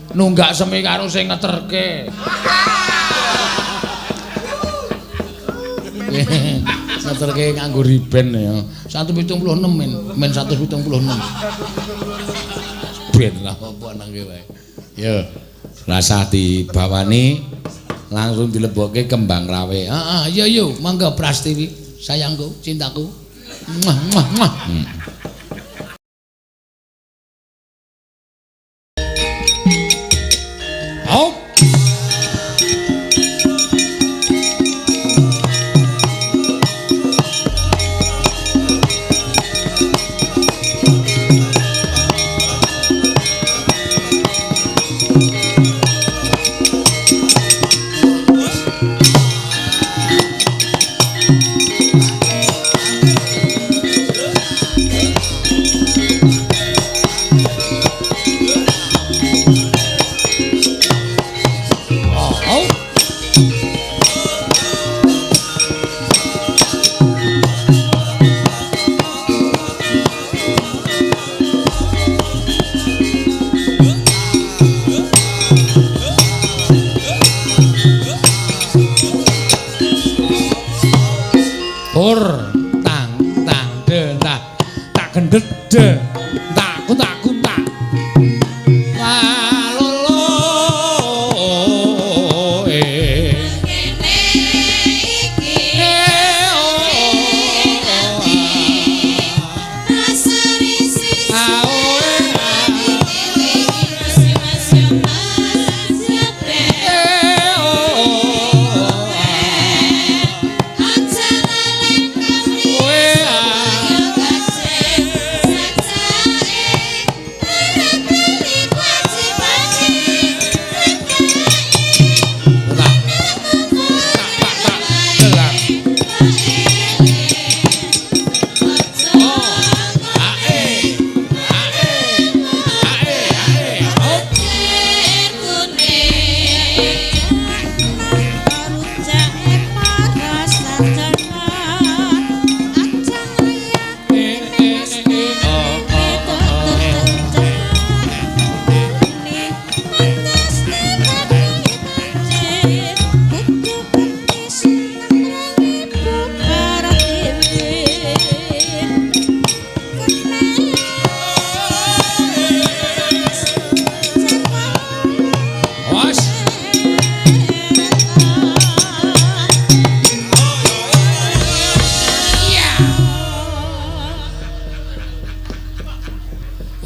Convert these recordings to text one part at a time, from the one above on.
Nunggak semi karo sing ngeterke. Ngeterke nganggo riben ya. 176 men, men 176. Ben lah apa nangke wae. Ya, rasah dibawani langsung dilebokke kembang rawe. Heeh, iya yo, monggo Prastiwi, sayangku, cintaku. Muah muah muah. Oh.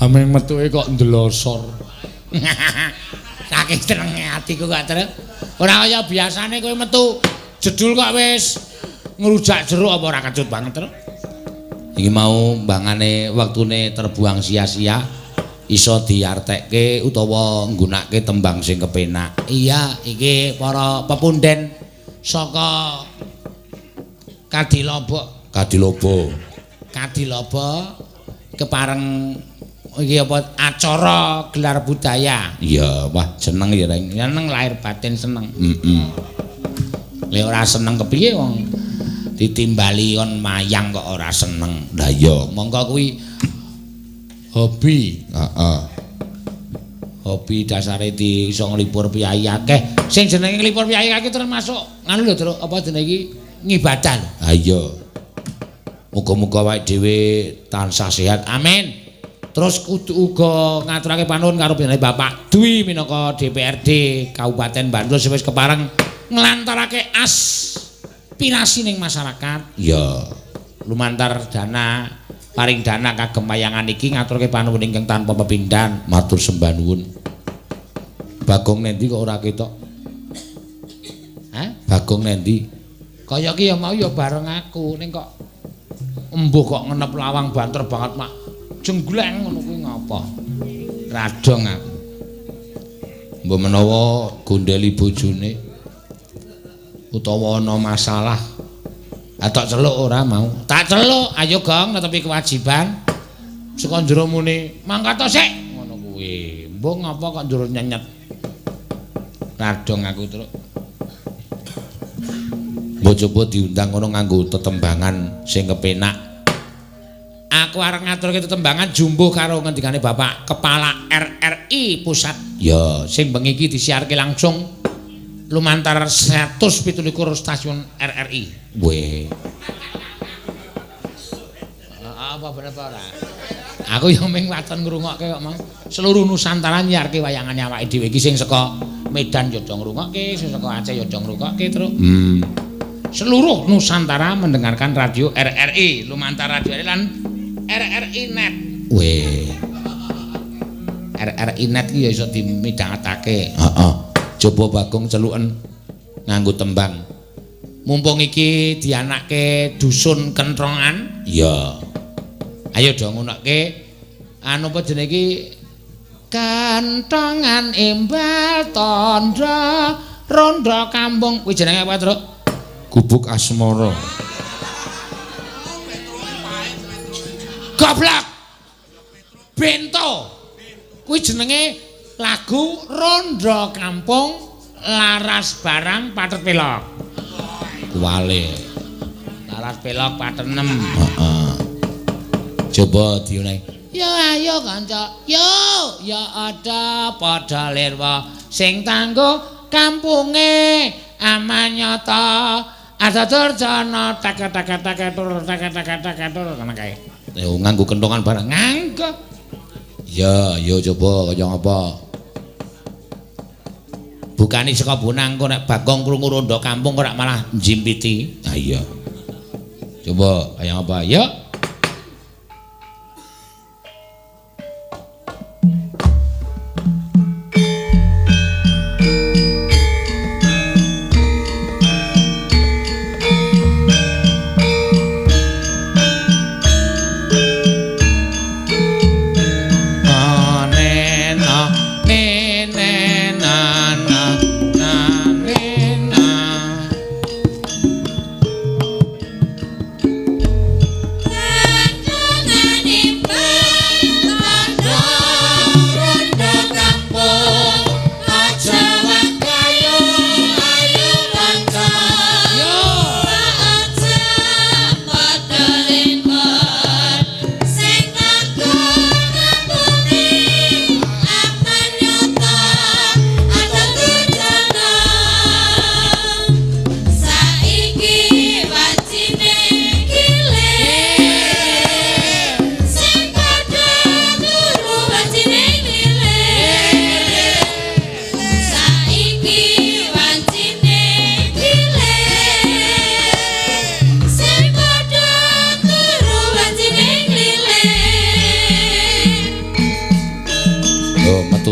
Ameng metuke kok ndelosor. Saking senenge atiku kok trek. Ora kaya biasane kowe metu jedul kok wis ngrujak jeruk apa ora kecut banget trek. Iki mau mbangane wektune terbuang sia-sia iso diartekke utawa nggunakake tembang sing kepenak. Iya, iki para pepunden saka Kadilobo. Kadilobo. Kadilobo kepareng iki apa acara gelar budaya. Iya, wah seneng ya Reng. Seneng lahir batin seneng. Heeh. Lek ora seneng kepiye wong ditimbali kon mayang kok ora seneng. Lah iya, mongko kuwi hobi. Heeh. Hobi dasare di iso nglipur piyayi akeh. Sing jenenge nglipur piyayi akeh termasuk nganu lho, Truk, apa jenenge iki ngibadah lho. Ha iya. Muga-muga awake dhewe tansah sehat. Amin. Terus kudu uga ngaturake panuwun karo panjenengan Bapak Dwi minangka DPRD Kabupaten Bantul sing wis kepareng nglantarake aspirasi ning masyarakat. Iya. Lumantar dana paring dana kagem wayangan iki ngaturake panuwun ingkang tanpa pepindhan. Matur sembah nuwun. Bagong nendi kok ora ketok? Hah? Bagong nendi? Kaya ki ya mau ya bareng aku ning kok embuh kok ngenep lawang banter banget mak. Jenggleng ngono kuwi ngapa? Radong aku. Mbok menawa gondeli bojone utawa ana masalah. Ah tak celuk ora mau. Tak celuk, ayo Gong netepi kewajiban. Saka njero muni, mangkat to sik ngono kuwi. Mbok ngapa kok njero nyenyet. Radong aku truk. Mbok coba diundang ngono nganggo tetembangan sing kepenak. Aku arep ngaturke tetembangan jumbuh karo ngendikane Bapak Kepala RRI Pusat. Ya, sing bengi iki disiarke langsung lumantar 127 stasiun RRI. Weh. Apa bener apa ora? Aku yo ming waton ngrungokke kok, Mang. Seluruh Nusantara nyiarke wayangane awake dhewe iki sing saka Medan yo do ngrungokke, sing saka Aceh yo do ngrungokke, Truk. Seluruh Nusantara mendengarkan radio RRI, lumantar radio RRI lan RRI Net. Weh. RRI Net iki ya iso dimidhangetake. Heeh. Coba Bagong celuken nganggo tembang. Mumpung iki dianake dusun Kentrongan. Iya. Ayo do ngonokke anu apa jenenge iki Kentongan imbal tandha rondo kampung. Kuwi jenenge apa, Truk? Gubuk Asmara. Goblok. Bento. Kuwi jenenge lagu Rondo Kampung Laras Barang Pathet Pelok. Kuwale. Laras pelok pathet 6. Heeh. Coba diulangi. Yo ayo kanca. Yo ya ada padha lirwa sing tanggo kampunge aman nyata. Ada durjana tak tak tak tur tak tak tak tur ngono kae. Yo nganggo kentongan barang nganggo. Ya, yo coba kaya ngapa. Bukane saka bonang kok nek Bagong krungu rondo kampung kok malah njimpiti. Ha iya. Coba kaya ngapa? Yo.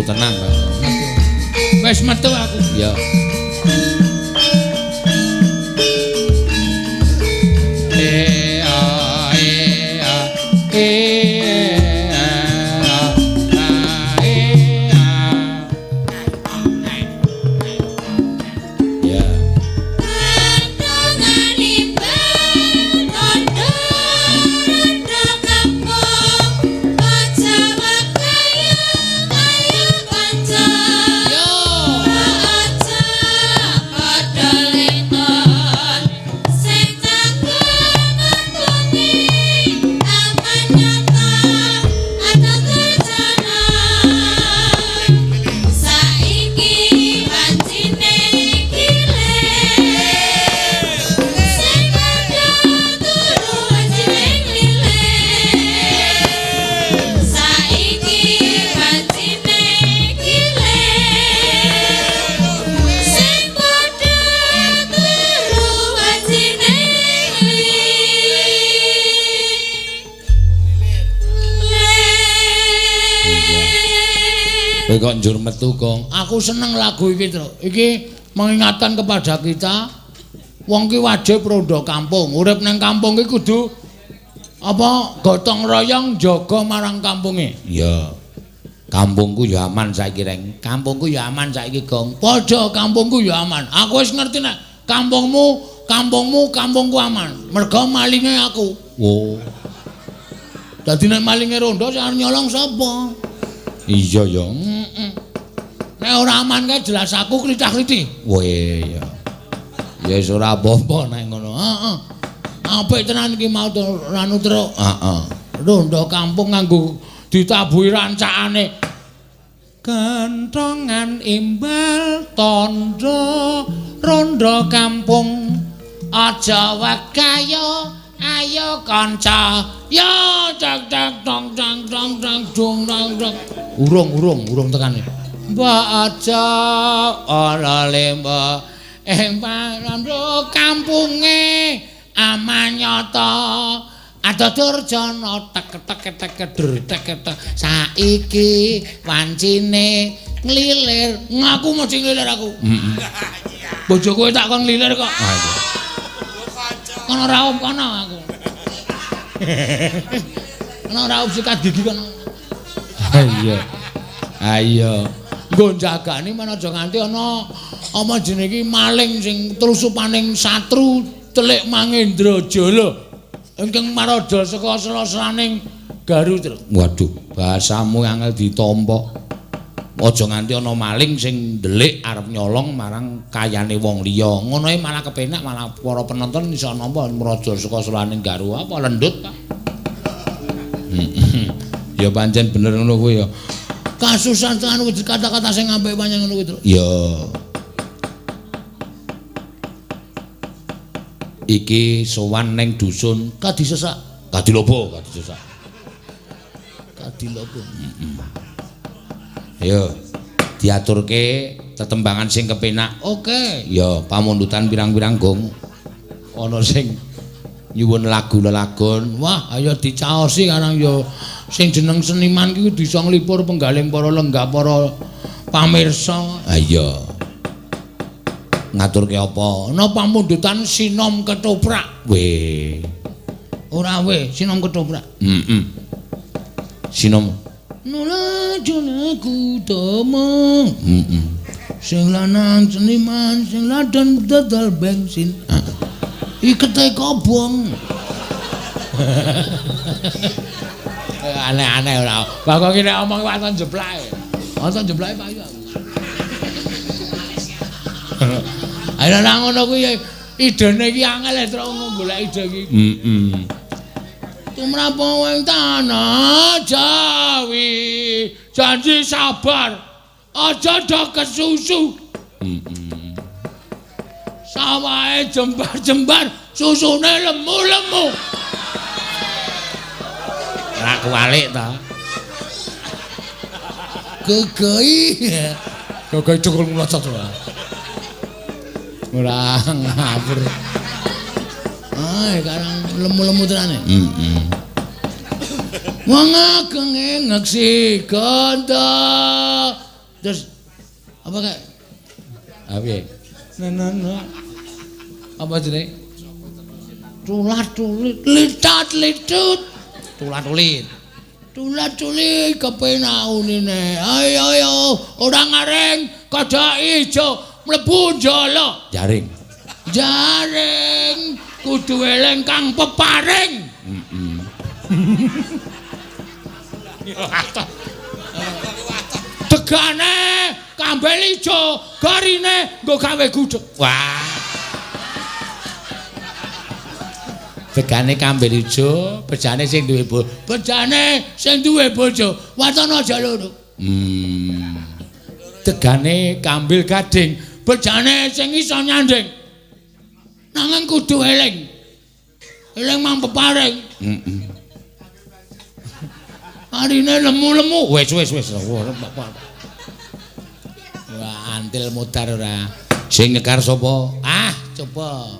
Tenang, Pak. Wis metu aku. Ya. E a e a e a a e a. Ya. Kowe kok njur metu, Gong? Aku seneng lagu iki, Truk. Iki mengingatkan kepada kita wong ki wajib rondo kampung. Urip nang kampung ki kudu apa gotong royong jaga marang kampunge. Iya. Kampungku ya aman saiki, Reng. Kampungku ya aman saiki, Gong. Padha kampungku ya aman. Aku wis ngerti nek kampungmu, kampungmu, kampungku aman. Mergo malinge aku. Oh. Dadi nek malinge rondo sing arep nyolong sapa? Iya ya. Heeh. Nek ora aman kae jelas aku klithah-klithih. Weh ya. Ya wis ora apa-apa nek ngono. Heeh. Apik tenan iki mau Ranu Truk. Heeh. Rondo kampung nganggo ditabuhi rancakane. Kentongan imbal tondo rondo kampung aja wekayo ayo kanca ya cak cak tong tang tong tang dung tang tang urung urung urung tekane mbok aja ana lemba ing rondo kampunge amanyata ada durjana tek tek tek der tek tek saiki wancine nglilir ngaku mesti nglilir aku. Heeh. Bojo kowe tak kon nglilir kok. Ha iya. Kono raup kono aku. Kono raup sikat gigi kono. Ha iya. Ha iya. Nggo jagani men aja nganti ana apa jenenge iki maling sing trusupaning satru telik Mangendra Jala. Ingkang maradha saka sela-selaning Garu. Waduh, bahasamu angel ditampa. Aja nganti ana maling sing ndelik arep nyolong marang kayane wong liya. Ngono e malah kepenak, malah para penonton iso nampa mraja saka selaning Garu apa lendut, Pak. Ya pancen bener ngono kuwi ya. Kasusan anu kata-kata sing apik pancen ngono kuwi, Truk. Ya. Iki sowan ning dusun Kadisesak, Kadilobo, Kadisesak. Kadilobo. Heeh. Ayo diaturke tetembangan sing kepenak. Oke. Ya pamundutan pirang-pirang gong. Ana sing nyuwun lagu lelagon. Wah, ayo dicaosi karang ya sing jeneng seniman ki kudu iso nglipur penggaling para lenggah para pamirsa. Ha iya. Ngaturke apa? Ana pamundutan sinom ketoprak. Weh. Ora weh, sinom ketoprak. Heeh. Sinom nula jona kutama. Heeh. Sing lanang seniman, sing ladon dodol bensin. Ikete kobong. Aneh-aneh ora. Lah kok iki nek omong waton jeplake. Waton jeplake payu aku. Ayo nang ngono kuwi idene iki angel truk golek ide iki. Heeh. Tumrap wong tanah Jawi, janji sabar, aja do kesusu. Heeh. Sawahe jembar-jembar, susune lemu-lemu. Ora kuwalik ta. Gegei. Gegei cukul mlocot ora. Ora ngawur. Ai karang lemu-lemu tenane. Heeh. Wong ageng ngeksi ganda. Terus apa kae? Ha piye? Nah. Apa jenenge? Tulat tulit, litat litut. Tulat tulit. Tulat tulit kepenak unine. Ayo ayo, ora ngaring kada ijo. Mlebu njala jaring. Jaring kudu eling kang peparing. Heeh. Tegane kambel ijo, garine nggo gawe gudheg. Wah. Tegane kambel ijo, bejane sing duwe bojo. Bejane sing duwe bojo, wacana aja loro. Tegane kambil gading, bejane sing iso nyanding. Nanging kudu eling. Eling mang peparing. Heeh. Arine lemu-lemu. Wis wis wis. Wah, antil mudar ora. Sing nyekar sapa? Ah, coba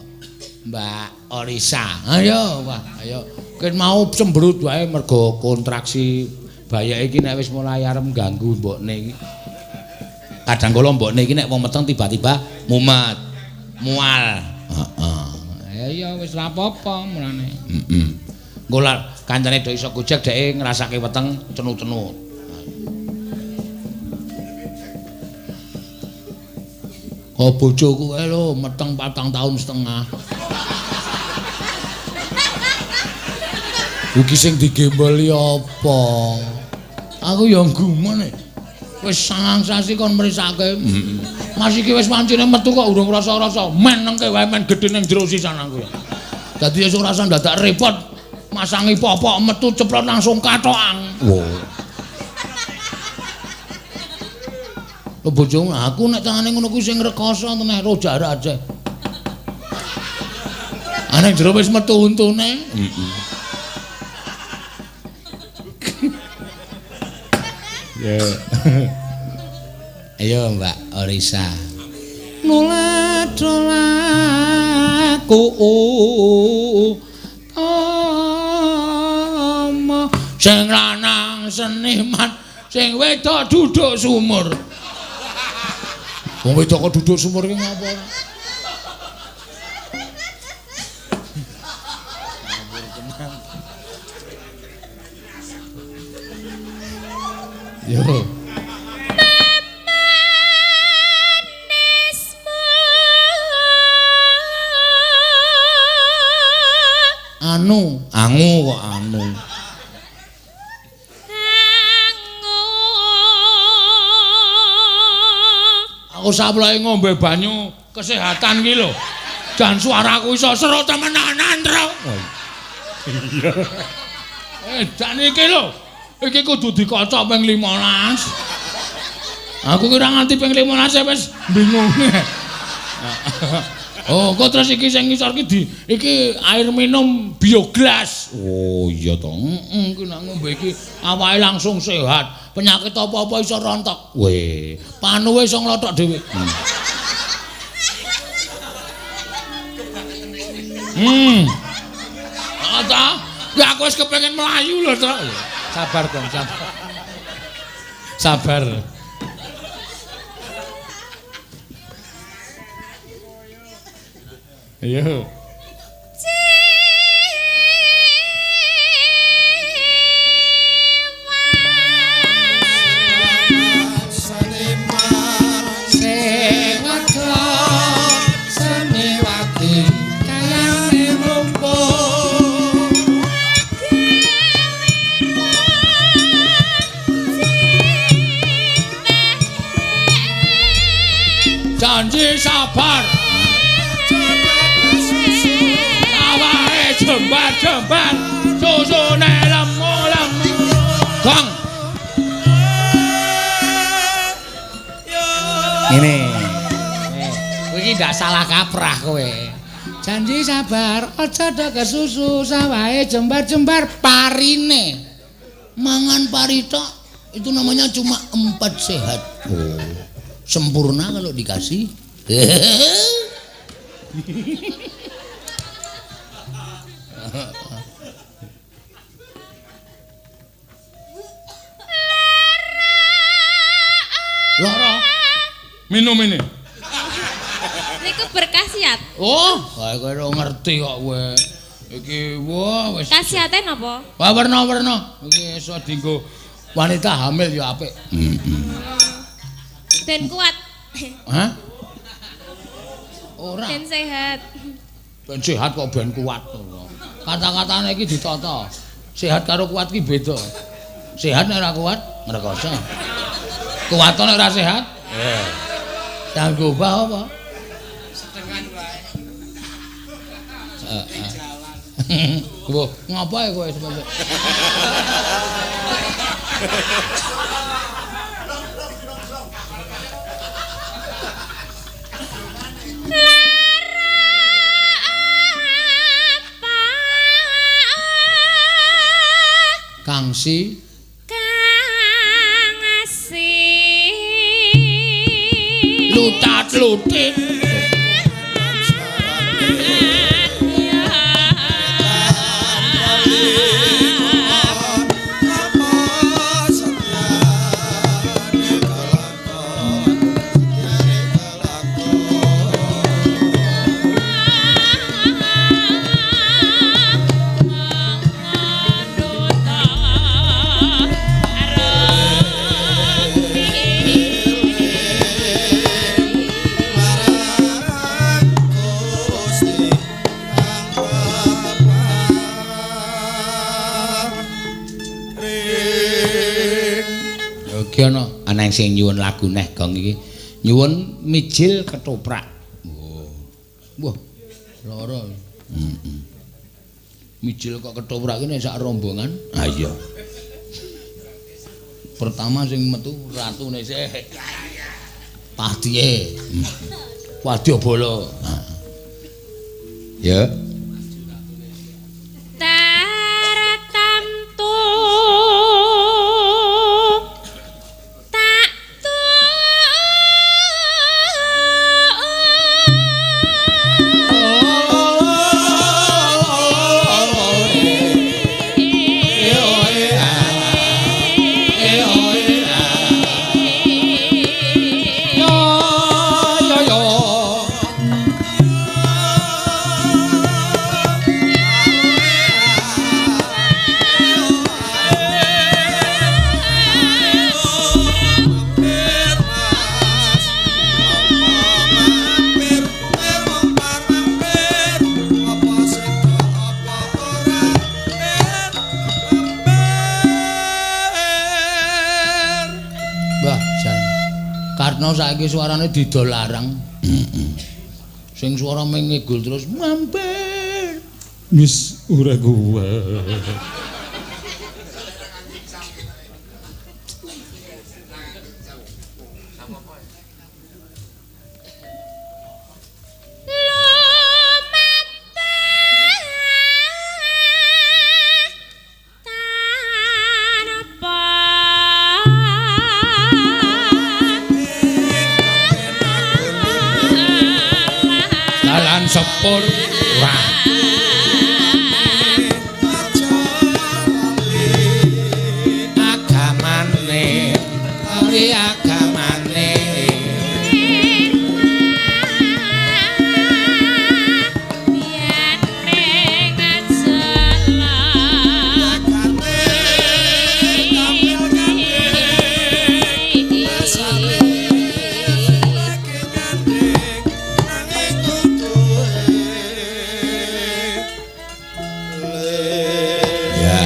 Mbak Orisa. Ayo, wah, ayo. Ken mau cemberut wae mergo kontraksi bayake iki nek wis mulai arep ganggu mbokne iki. Kadang kala mbokne iki nek wong meteng tiba-tiba mumet, mual. Heeh. Ya wis ra apa-apa mulane. Heeh. Engko kancane do iso gojek dheke ngrasake weteng cenut-cenut. Oh bojoku kae lho meteng 4,5 tahun. Iki sing digemboli apa? Aku ya gumun. Wis 9 sasi kon mrisake. Mas iki wis wancine metu kok urung rasa-rasa. Men nengke wae men gedhe ning jero sisan aku ya. Dadi wis ora usah dadak repot. Masangi popok metu ceplot langsung kathokan. Wo. Lho bojomu aku nek tangane ngono kuwi sing rekoso teneh rojak aja. Ana jero wis metu untune. Heeh. Yo. Ayo Mbak Orisa. Nuladolaku utama sing lanang seniman sing wedok duduk sumur. Wong wedok kok duduk sumur ki ngapa? Ngawur tenan. Yo. Anu, angu kok anu. Angu. Aku saploke ngombe banyu kesehatan ki lho. Jan suaraku iso seru temenanan, Tru. Iya. Jan iki lho. Iki kudu dikocok ping 15. Aku kira nganti ping 15 wis bingung. Oh, kok terus iki sing ngisor iki di iki air minum bioglas. Oh iya to. Heeh, iki nek ngombe iki awake langsung sehat. Penyakit apa-apa iso rontok. Weh, panuwe iso nglothok dhewe. Ah ta? Ya aku wis kepengin mlayu lho, Truk. Sabar, Gong, sabar. Sabar. Ayo. Sing wedok seniwati kayane mumpung. Janji sabar. Jembar-jembar susune lemu-lemu. Gong. Ngene. Kowe iki ndak salah kaprah kowe. Janji sabar, aja do kesusu, sawahe jembar-jembar parine. Mangan pari tok itu namanya cuma 4 sehat. Oh. Sempurna kalau dikasih. Loro. Minum ini. Niku berkhasiat. Oh, kowe ora ngerti kok kowe. Iki wah wis. Khasiate napa? Wah werna-werna. Iki iso dienggo wanita hamil ya apik. Heeh. Ben kuat. Hah? Ora. Ben sehat. Ben sehat kok ben kuat. Kata-katane iki ditata. Sehat karo kuat iki beda. Sehat nek ora kuat ngrekoso. Kuat nek ora sehat? Eh. Kanggo obah apa? Sedengan wae. Heeh. Wah, ngapa kowe sampe? Lara apa? Kangsi kang asih lutat lutit. Ana sing nyuwun lagu neh gong iki nyuwun mijil ketoprak. Oh. Wah, lara. Heeh. Mijil kok ketoprak iki nek sak rombongan. Ha iya. Pertama sing metu ratune sik. Pahdiye. Wadyabala. Ya. Taratamtu tak tu. Mbah Jan. Karno saiki suarane didol larang. Sing suara mengigul terus mampir. Wis ora kuat. Dalan sepur ora. Agamane, ali agamane. Ya.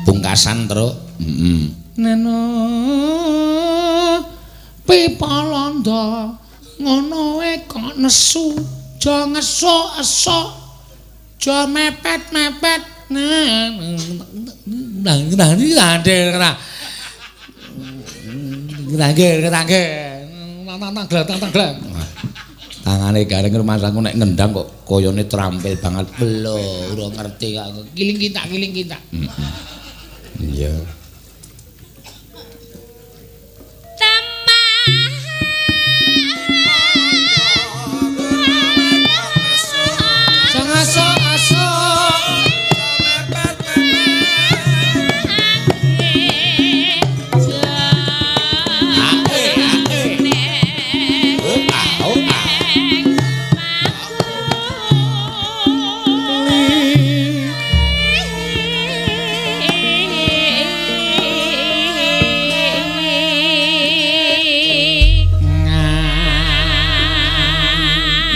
Pungkasan, Truk. Heeh. Neno pipalanda ngono wae kok nesu, aja ngesuk-esuk, aja mepet-mepet. Nah, nang nang nang. Tangane gareng rumangsaku nek ngendang kok kayane terampil banget. Lho, ora ngerti aku. Kiling kintak, kiling kintak. Iya. Sing asuk-asuk.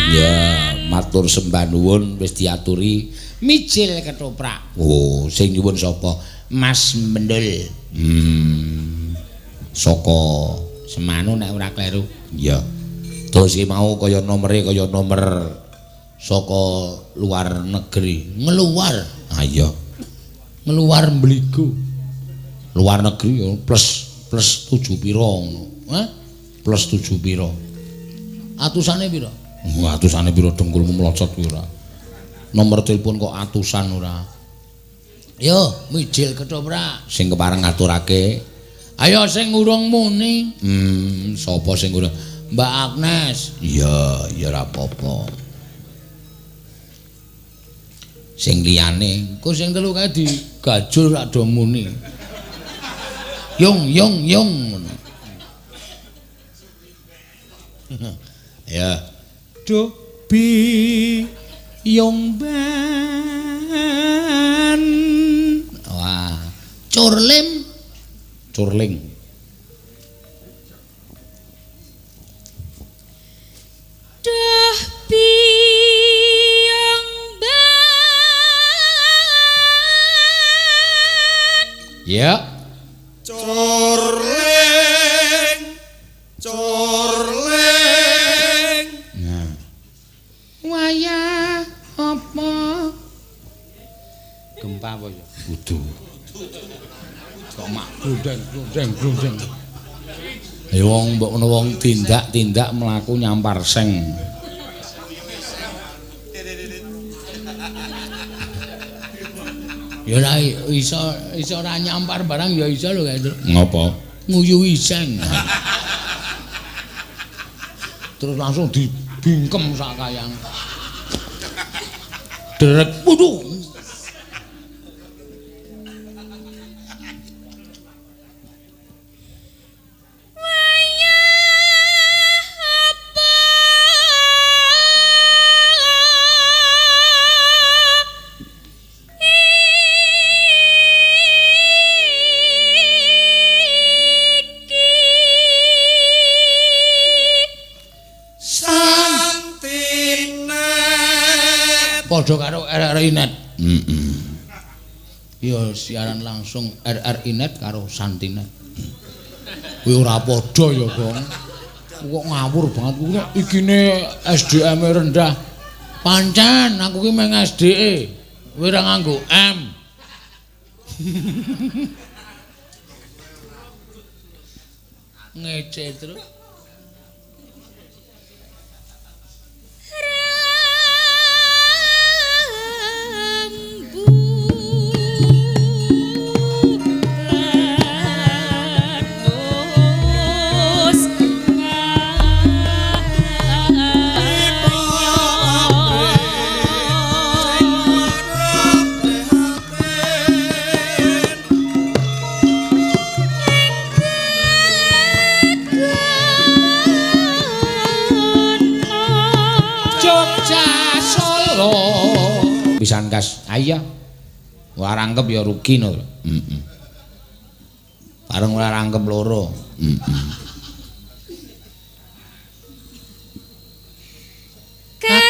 Ya, matur sembah nuwun wis diaturi Mijil ketoprak. Oh, sing nyuwun sapa? Mas Mendul. Saka Semanu nek ora kleru. Iya. Terus iki mau kaya nomere kaya nomor saka luar negeri. Ngeluar. Ah iya. Ngeluar mbligo. Luar negeri ya plus plus 7 pira ngono. Hah? Plus 7 pira. Atusane pira? Wah, atusane pira dengkulmu mlocot kuwi ora. Nomor telepon kok atusan ora. Yo, mijil ketoprak. Sing kepareng ngaturake. Ayo sing urung muni. Sapa sing urung? Mbak Agnes. Iya, ya ora apa-apa. Sing liyane, engko sing telu kae digajul rak do muni. Yung yung yung ngono. Ya. Duh bi yung ban. Wah, curlim. Curling. Duh biyong ban. Ya. Curling. Curling. Nah. Wayah apa? Gempa apa ya? Kudu. Kok mak glundeng glundeng glundeng. Ya wong mbok menawa wong tindak-tindak mlaku nyampar seng. Ya ora iso iso ora nyampar barang ya iso lho kae. Ngopo? Nguyuhi seng. Terus langsung dibingkem sak kayang. Derek waduh. Padha karo RRI Net. Heeh. Ya siaran langsung RRI Net karo Santinet. Kuwi ora padha ya, Gong. Kok ngawur banget kuwi ikine SDM rendah. Pancen aku ki meng SDE. Kowe ora nganggo M. Ngece terus. Pisan kas ayo ora rangkep ya rugi no. Heeh. Bareng ora rangkep loro. Heeh. Kados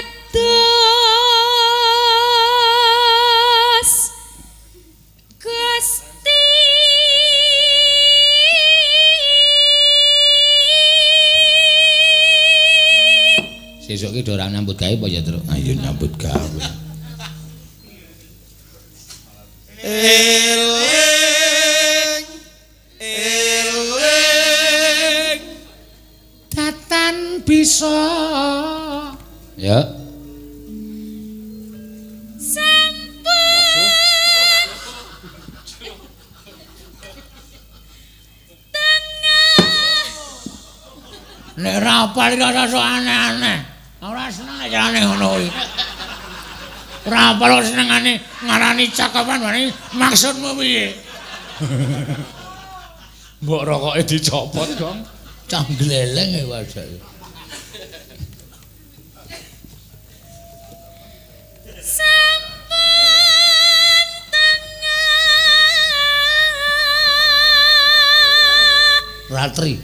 Gusti sesuk ki ora nyambut gawe apa ya, Truk? Ayo nyambut gawe. Eling eling datan bisa ya sampun tengah nek ra apal ora sok aneh-aneh ora seneng carane ngono kuwi. Ora apal senengane ngarani cakapan wani maksudmu piye? Mbok rokoke dicopot, Gong. Cah gleleng e wajake. Sampun tengah Ratri.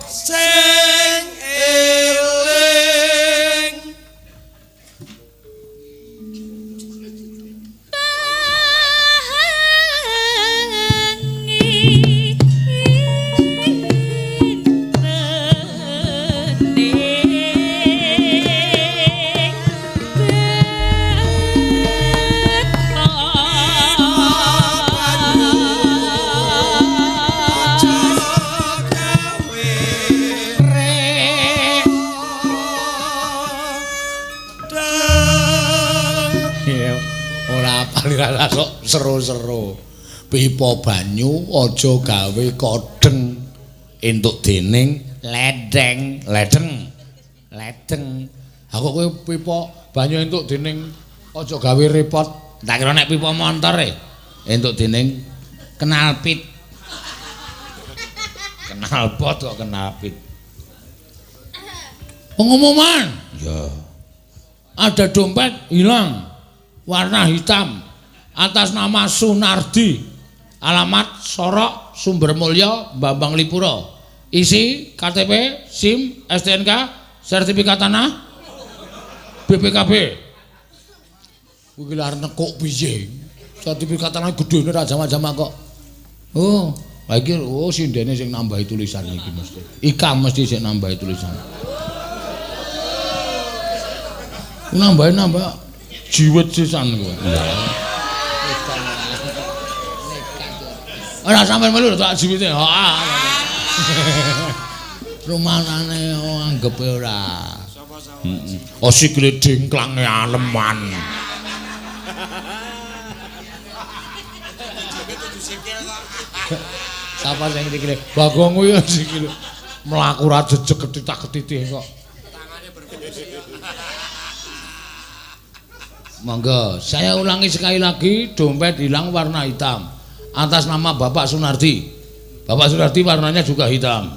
Sing eling pangi intene Ora apal ora sok seru-seru. Pipa banyu aja gawe kodheng entuk dening ledeng, ledeng. Ledeng. Ha kok kowe pipa banyu entuk dening aja gawe repot. Tak kira nek pipa montor e entuk dening kenalpit. Kenalpot kok kenalpit. Pengumuman. Ya. Ada dompet hilang warna hitam atas nama Sunardi, alamat Sorok, Sumbermulyo, Bambang Lipuro. Isi KTP, SIM, STNK, sertifikat tanah, BPKB. Kuwi lha arep nekuk piye? Sertifikat tanah gedhene ra jamak-jamak kok. Oh, lha iki oh sindene sing nambahi tulisan iki mesti. Ika mesti sing nambahi tulisan. Nambahe nambah jiwet sisan kowe. Ora sampean melu tak jiwite. Heeh. Rumanane anggepe ora. Heeh. Oh sikile dingklange aleman. Sapa sing sikile? Bagong kuwi ya sikile. Mlaku ra jejeg ketitak-ketitih kok. Tangane berfungsi. Monggo, saya ulangi sekali lagi, dompet hilang warna hitam. Atas nama Bapak Sunardi. Bapak Sunardi warnanya juga hitam.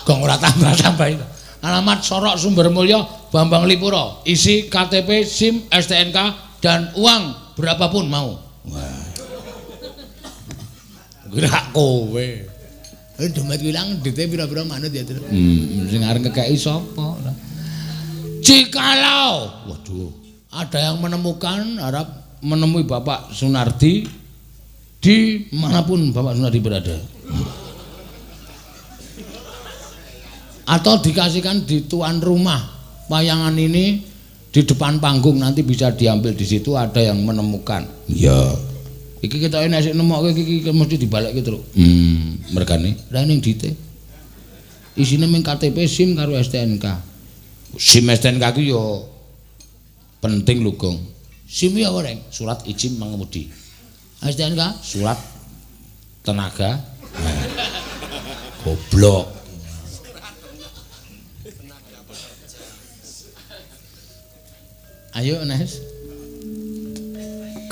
Gong ora tambah-tambah itu. Alamat Sorok Sumber Mulyo, Bambang Lipuro. Isi KTP, SIM, STNK, dan uang berapapun mau. Wah. Gerak kowe. Dompet hilang duite pira-pira manut ya, Tru. Sing arep ngekeki sapa? Jikalau, waduh, ada yang menemukan, harap menemui Bapak Sunardi di manapun Bapak Sunardi berada. Atau dikasihkan di tuan rumah wayangan ini di depan panggung, nanti bisa diambil di situ, ada yang menemukan. Iya. Iki ketoke nek sik nemokke iki mesti dibalekke, Truk. Mergane ra ning dite. Isine mung KTP, SIM karo STNK. SIM STNK ki yo penting lho, Gong. SIM ya apa, Reng? Surat izin mengemudi. STNK surat tenaga. Goblok. Ayo, Nes.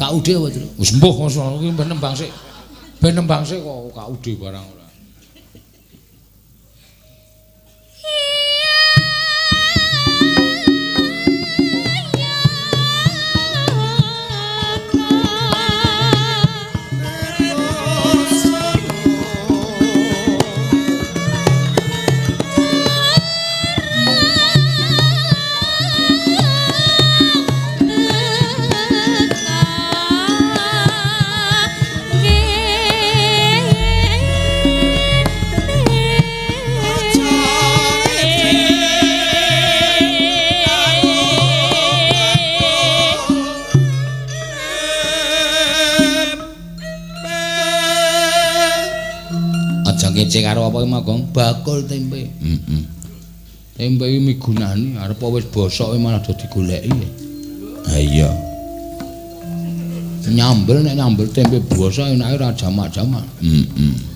KUD apa, Tru? Wis mbuh ngono kuwi ben nembang sik. Ben nembang sik kok KUD barang ora. Ngece karo apa ki, Gong? Bakul tempe. Heeh. Tempe iki migunani, arep wis bosok malah do digoleki. Ha iya. Nyambel nek nyambel tempe bosok enake ora jamak-jamak. Heeh.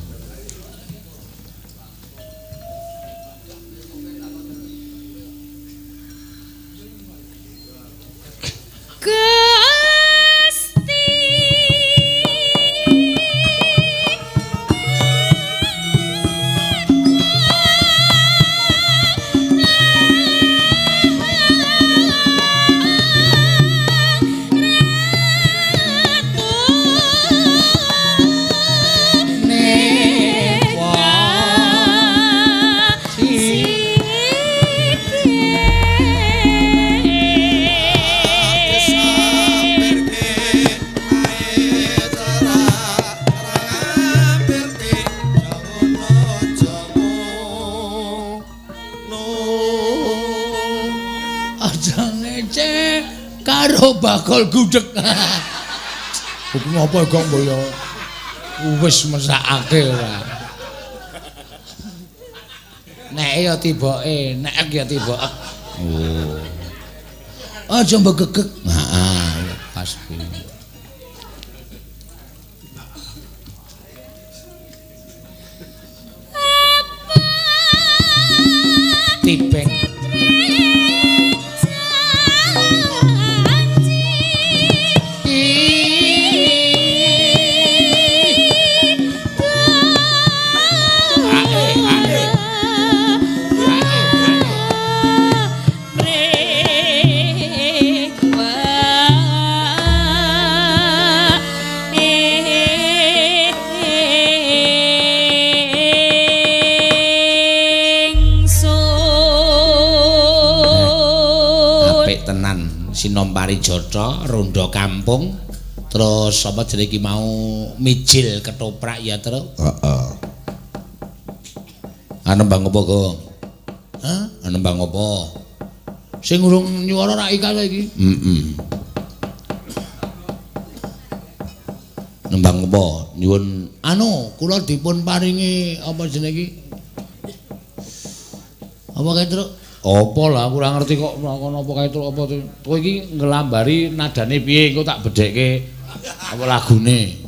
Karo bakul gudeg. Kuwi ngopo Gong mbok wis mesakake ora. Nek ya tiboke, nek ya tiboke. Oh. Aja mbegegeg. Heeh, pas kuwi. Tibeng. Sinom Parijata, rondo kampung, terus apa jenenge iki mau mijil ketoprak ya, Tru? Heeh. Nembang apa, Gong? Hah? Nembang apa? Sing urung nyuwara ra ika iki. Heeh. Nembang apa? Nyuwun anu, kula dipun paringi apa jenenge iki? Apa kae, Truk? Apa lah aku ora ngerti kok kono apa kae, Truk, apa kowe iki nglambari nadane piye engko tak bedhekke apa lagune.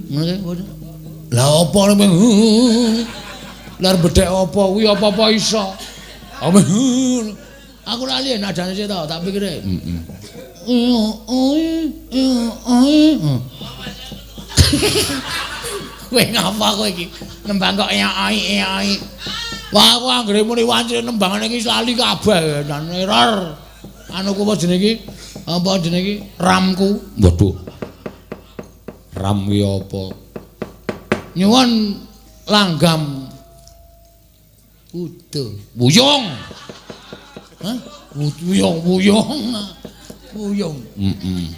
Ngono kae. Lah apa nek lar bedhek apa kuwi apa-apa iso. Aku lali nadane sik to, tak pikire. Heeh. Kowe ngapa kowe iki? Nembang kok ai ai. Wah, aku anggere muni wanci nembangane iki lali kabeh dan error. Anu ku apa jenenge iki? Apa jenenge iki? Ramku. Waduh. Ram kuwi apa? Nyuwun langgam kuda. Wuyung. Hah? Wuyung, wuyung. Wuyung. Heeh.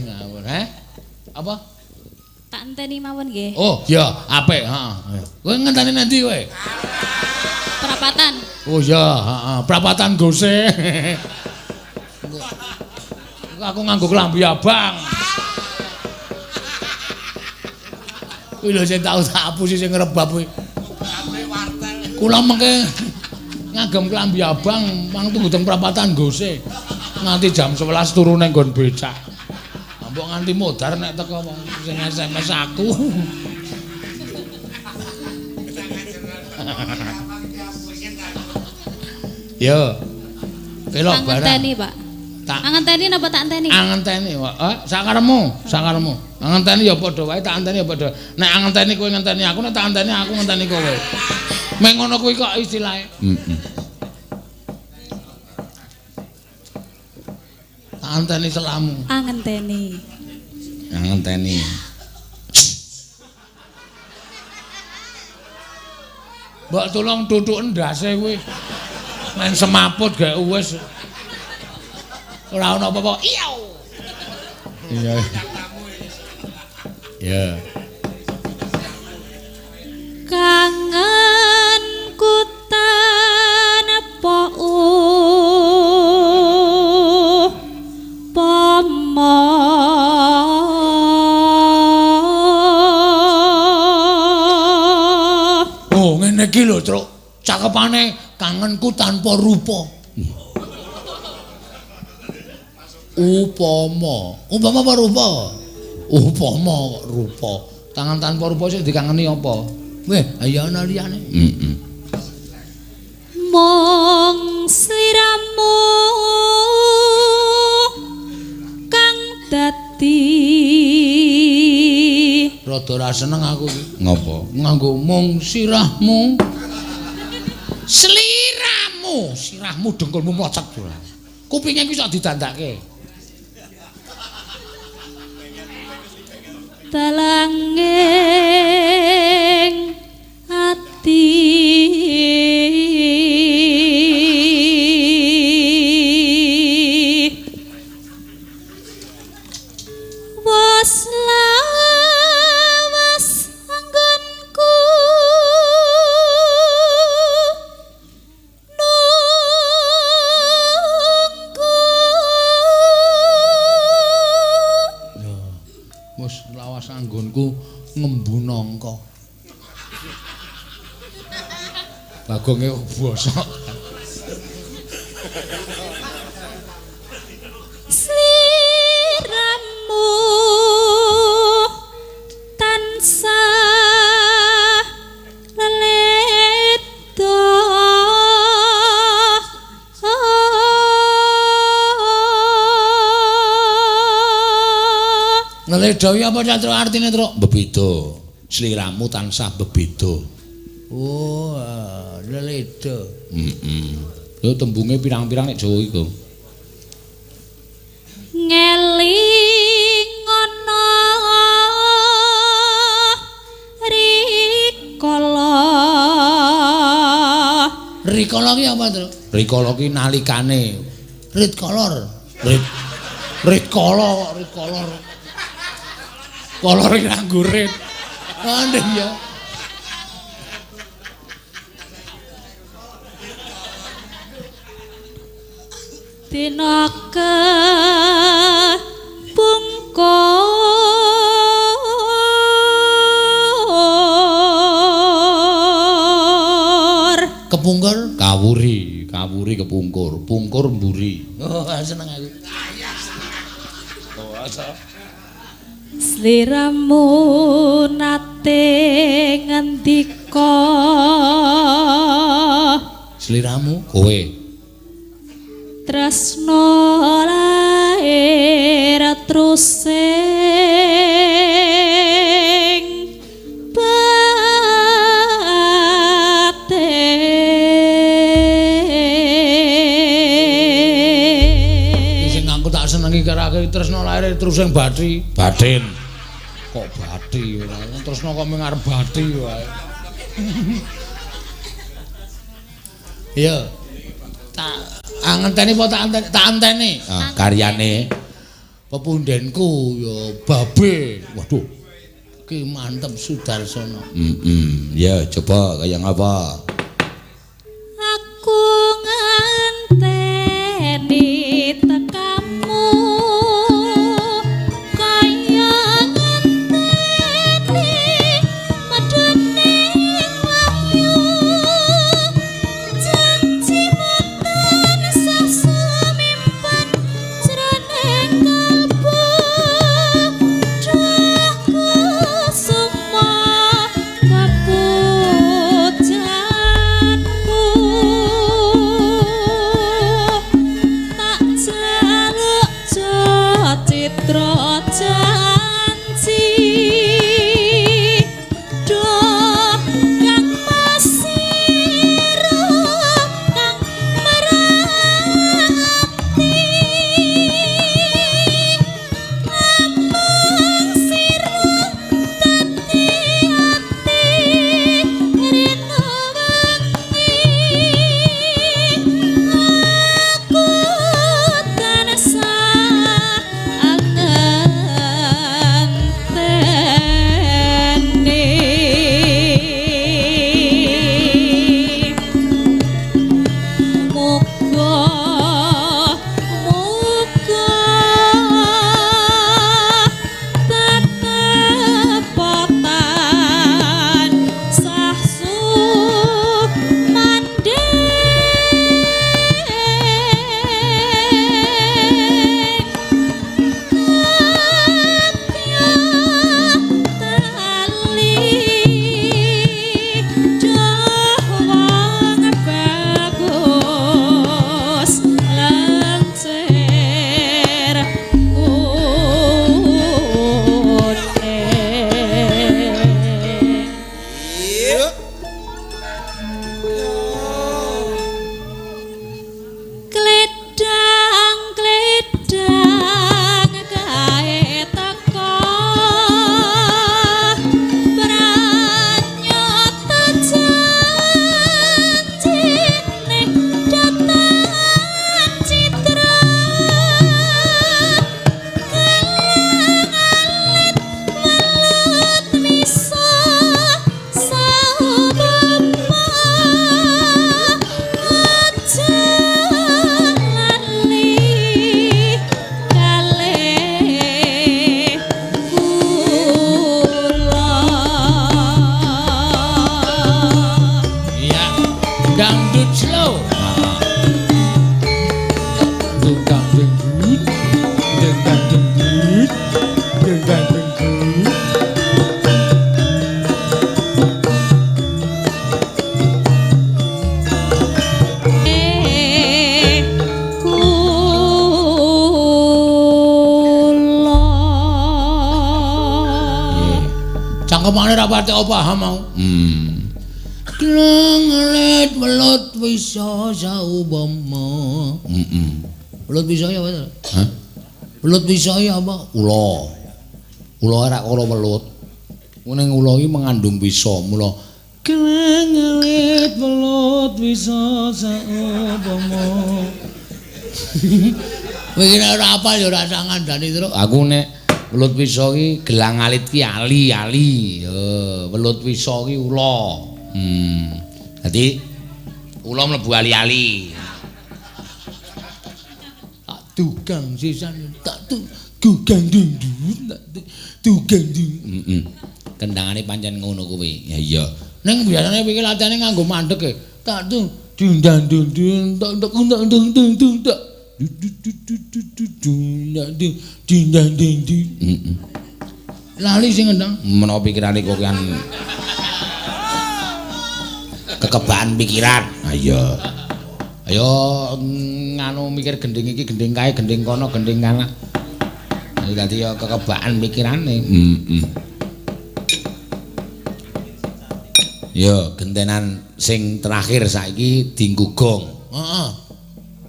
Ngawur, he? Apa? Tak enteni mawon nggih. Oh, iya, apik, heeh. Kowe ngenteni nanti kowe? Prapatan. Oh iya, heeh, prapatan gose. Aku nganggo klambi abang. Kuwi lho sing tau tak apusi sing ngrebab kuwi. Kula mengke ngagem klambi abang mang tunggu teng prapatan gose. Nganti jam 11 turu nang nggon becak. Mbok nganti modar nek teko wong sing SMS aku. Yo. Kelok barang. Angenteni, Pak. Tak angenteni napa tak enteni? Angenteni, Pak. Sakaremu, sakaremu. Angenteni ya padha wae, tak enteni ya padha. Nek angenteni kowe ngenteni aku, nek tak enteni aku ngenteni kowe. Mek ngono kuwi kok istilahe. Heeh. Tak enteni selamu. Angenteni. Angenteni. Mbok tulung tutuk ndase kuwi. Main semaput gak wis. Ora ono apa-apa. Iya. Iya. Ya. Kangenku tanpa upama. Oh, ngene iki lho, Truk. Cakepane kangenku tanpa rupa. Upama. Upama apa rupa? Upama rupa. Tangan tanpa rupa sing dikangeni apa? Weh, ayo ana liyane. Heeh. Mung sliramu kang dadi. Rada ra seneng aku iki. Ngopo? Nganggo mung sirahmu. Sliramu, sirahmu dengkulmu mlocet ora. Kupinge iki sok didandake. Talanging ati wis lawas anggonku nunggu. Wis lawas anggonku ngembu nangka. Bagonge bosok. Sliramu tansah leledha. Ngledha iki apa Cak Truk artine, Truk? Bebeda. Sliramu tansah bebeda. Oh, leledha. Heeh. Lho tembunge pirang-pirang nek Jawa iku. Ngeling ana rikala. Rikala ki apa, Truk? Rikala ki nalikane. Rit kolor. Rit Rit kala kok rit kolor. Kolor iki nganggo rit. Andeh ya. Dina kepungkur. Kepungkur kawuri, kawuri kepungkur, pungkur mburi. Oh, seneng aku. Oh, sliramu nate ngendika. Sliramu kowe tresno lair trus sing batin. Sing aku tak senengi karo aku tresno lair terus sing bathi. Batin. Kok bathi ora tresno kok mung arep bathi wae. Iya. Tak ngenteni apa tak anteni? Tak anteni. Ah, karyane pepundenku ya babe. Waduh. Ki mantep Sudarsono. Heeh. Ya coba kaya ngapa? Aku ngenteni tekamu kaya ngenteni medune wahyu. Janjimu tansah sumimpen jroning kalbu. Duh kusuma kepujanmu. Tak jaluk citra janji. Duh kang masira kang merati. Namung sira dadi ati rino wengi. Aku tansah ngenteni. Muga muga tetep tansah sumandhing. Atya tali duh wong bagus lencir kuning. Kledang kledang kae teko pranyata janjine datan citra. Gelang alit welut misa saubama. Aja lali kalih kula. Iya. Dangdut slow. Dangdut dangdut dangdut. Kula. Cangkemane ra pati paham mau. Glengelit welut wisa saubama. Heeh. Welut wisa ya apa? Hah? Welut wisa ya apa? Ula. Ula ora kala welut. Ning ula iki mengandung wisa, mula glengelit welut wisa saubama. Kowe iki nek ora apal ya ora usah ngandani terus. Aku nek welut wisa iki gelang alit ki ali-ali. Ya, welut wisa ki ula. Dadi ula mlebu ali-ali. Tukang sisan tak tu tukang dung tak tukang dung. Heeh. Kendangane pancen ngono kuwi. Ya iya. Ning biasane iki latihane nganggo mandek e. Tak tu dung dang dung dung tak tak dung dung dung dung tak du du du du du du dung dung dung dang dung dung. Heeh. Lali sing ngendang. Menawa pikirane kok kan kekebaan pikiran. Ha iya. Ayo nganu mikir gending iki gending kae gending kono gending kana. Dadi ya kekebaan pikirane. Heeh. Ya gentenan sing terakhir saiki dinggo gong. Heeh.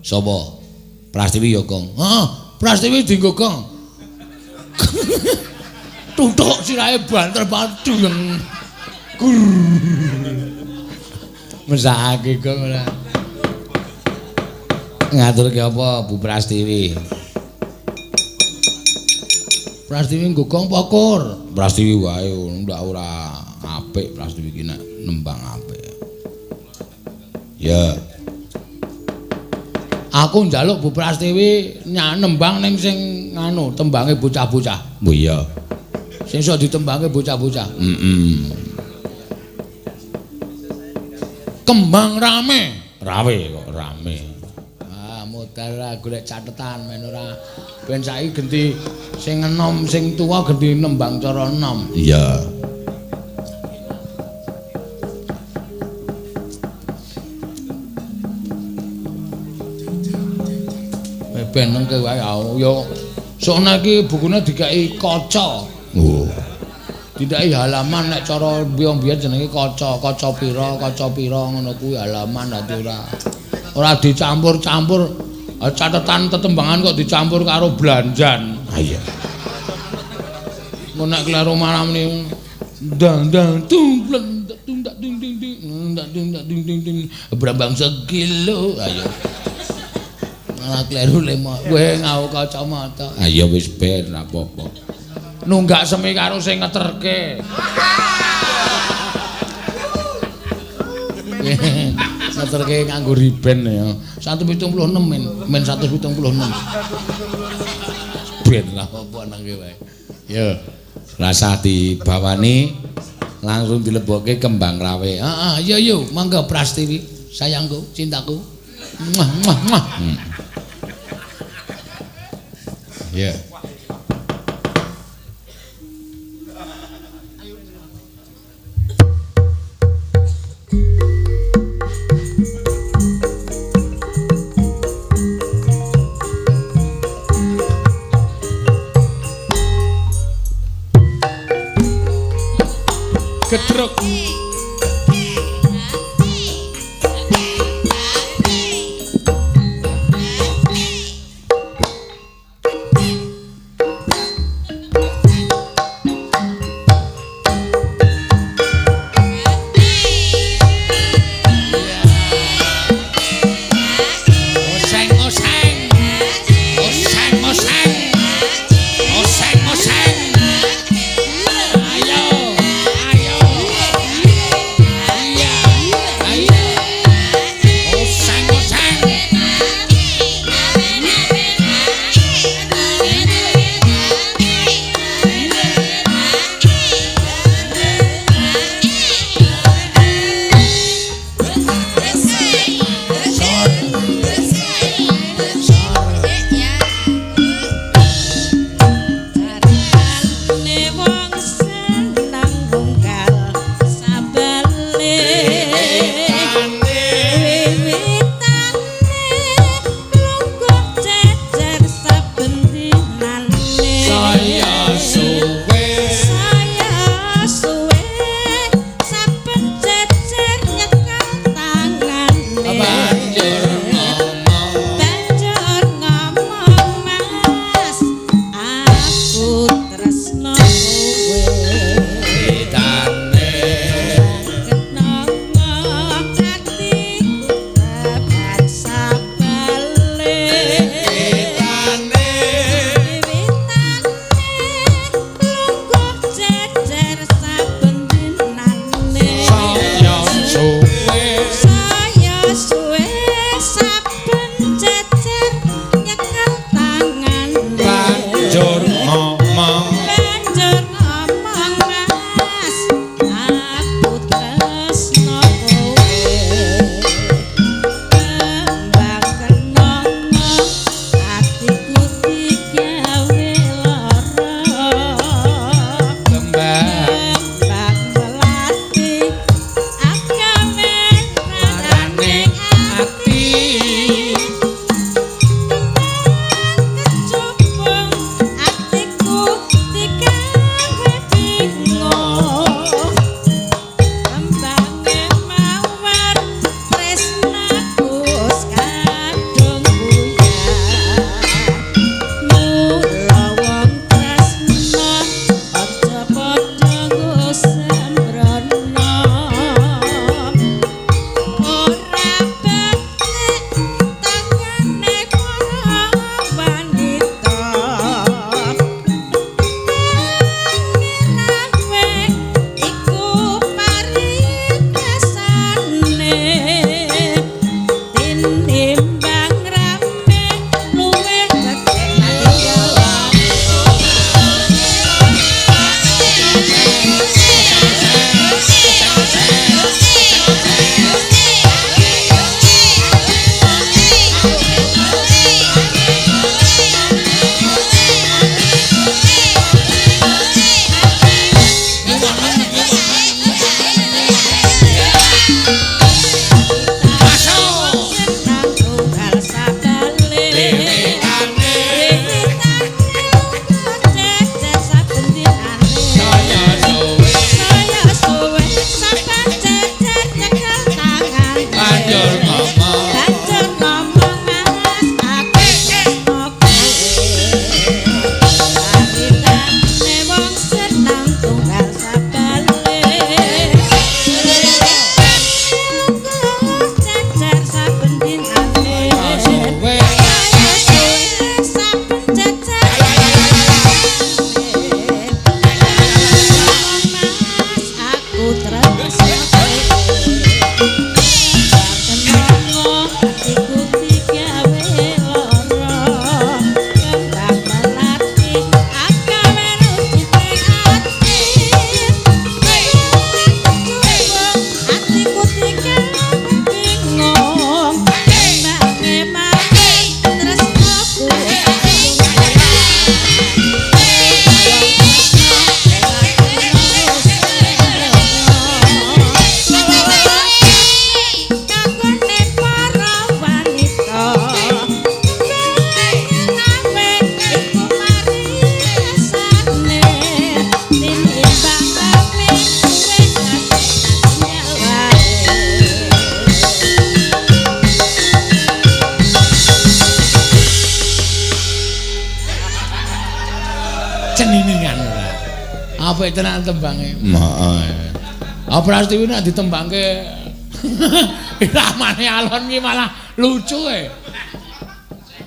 Sapa? Prastiwi ya gong. Heeh, Prastiwi dinggo gong. Tutuk sirahe banter banget duyeng. Gur. Mesake gong ora. Ngaturke apa Bu Prastiwi? Prastiwi nggo gong apa kur? Prastiwi wae ndak ora apik Prastiwi iki nek nembang apik. Ya. Aku njaluk Bu Prastiwi nembang ning sing nganu tembange bocah-bocah. Oh iya. Sing iso ditembangke bocah-bocah. Heeh. Kembang rame. Rawe kok rame. Ah, modal lah golek catetan men ora ben saiki genti sing enom sing tuwa genti nembang cara enom. Iya. Ben nengke wae ya sokne iki bukune dikeki kaca. Oh. Didaki halaman nek cara biyen-biyen jenenge kaca, kaca pira ngono kuwi halaman dadi ora dicampur-campur catetan tetembangan kok dicampur karo blanjan. Ha iya. Engko nek kleru malam ni dang dang tung bleng tung tak ting ting ting tak ting tak ting ting ting brambang sekilo. Ayo. Malah kleru lemo. Kowe ngau kacamata. Ha iya wis ben ora apa-apa. Nunggak semi karo sing ngeterke. Ngeterke nganggo riben ya. 176 men, men 176. Ben lah apa nangke wae. Ya. Rasah dibawani langsung dilebokke kembang rawe. Heeh, iya yo, mangga Prastiwi, sayangku, cintaku. Muah muah muah. Ya. Gedruk. Oseng oseng. Oseng oseng. Oseng oseng. Ayo, ayo. Ceniningan ora. Apik tenan tembange. Heeh. Ah Prastiwi nek ditembangke iramane alon ki malah lucu e.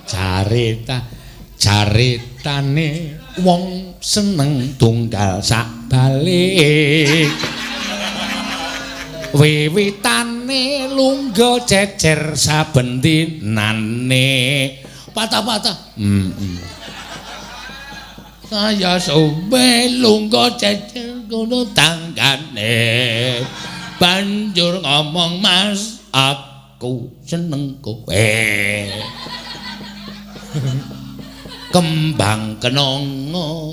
Carita caritane wong seneng tunggal sak balik. Wiwitane lungguh cecer saben dinane. Patah-patah. Saya suwe lungguh cecer kono tanggane. Banjur ngomong mas aku seneng kowe. Kembang kenongo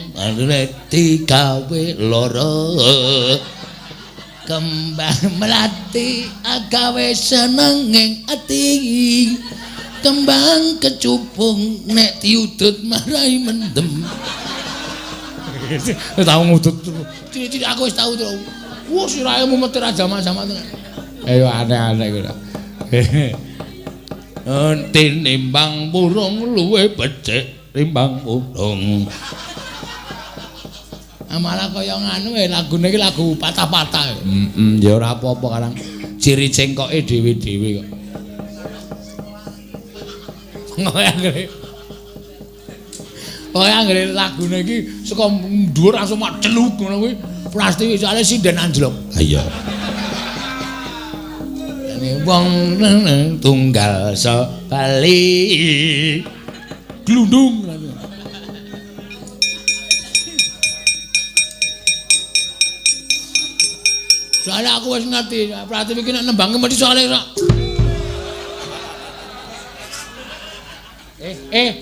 digawe loro. Kembang melati agawe seneng ing ati. Kembang kecubung nek diudut marai mendem. Tau ngudut. Cilik-cilik aku wis tau to. Wah, sirahe mumet ra jamak-jamak tenan. Ayo aneh-aneh kuwi. Tinimbang burung luwe becik timbang burung. Malah kaya nganu lagune iki lagu patah-patah. Heeh, ya ora apa-apa karang ciri cengkoke dhewe-dhewe kok. Kaya anggere lagune iki saka dhuwur langsung mak celuk ngono kuwi. Prastiwi soalé sinden anjlok. Ha iya. Wong tunggal sebali glundung. Soalnya aku wis ngerti, Pratiwi iki nek nembangke mesti soalé ora. Eh.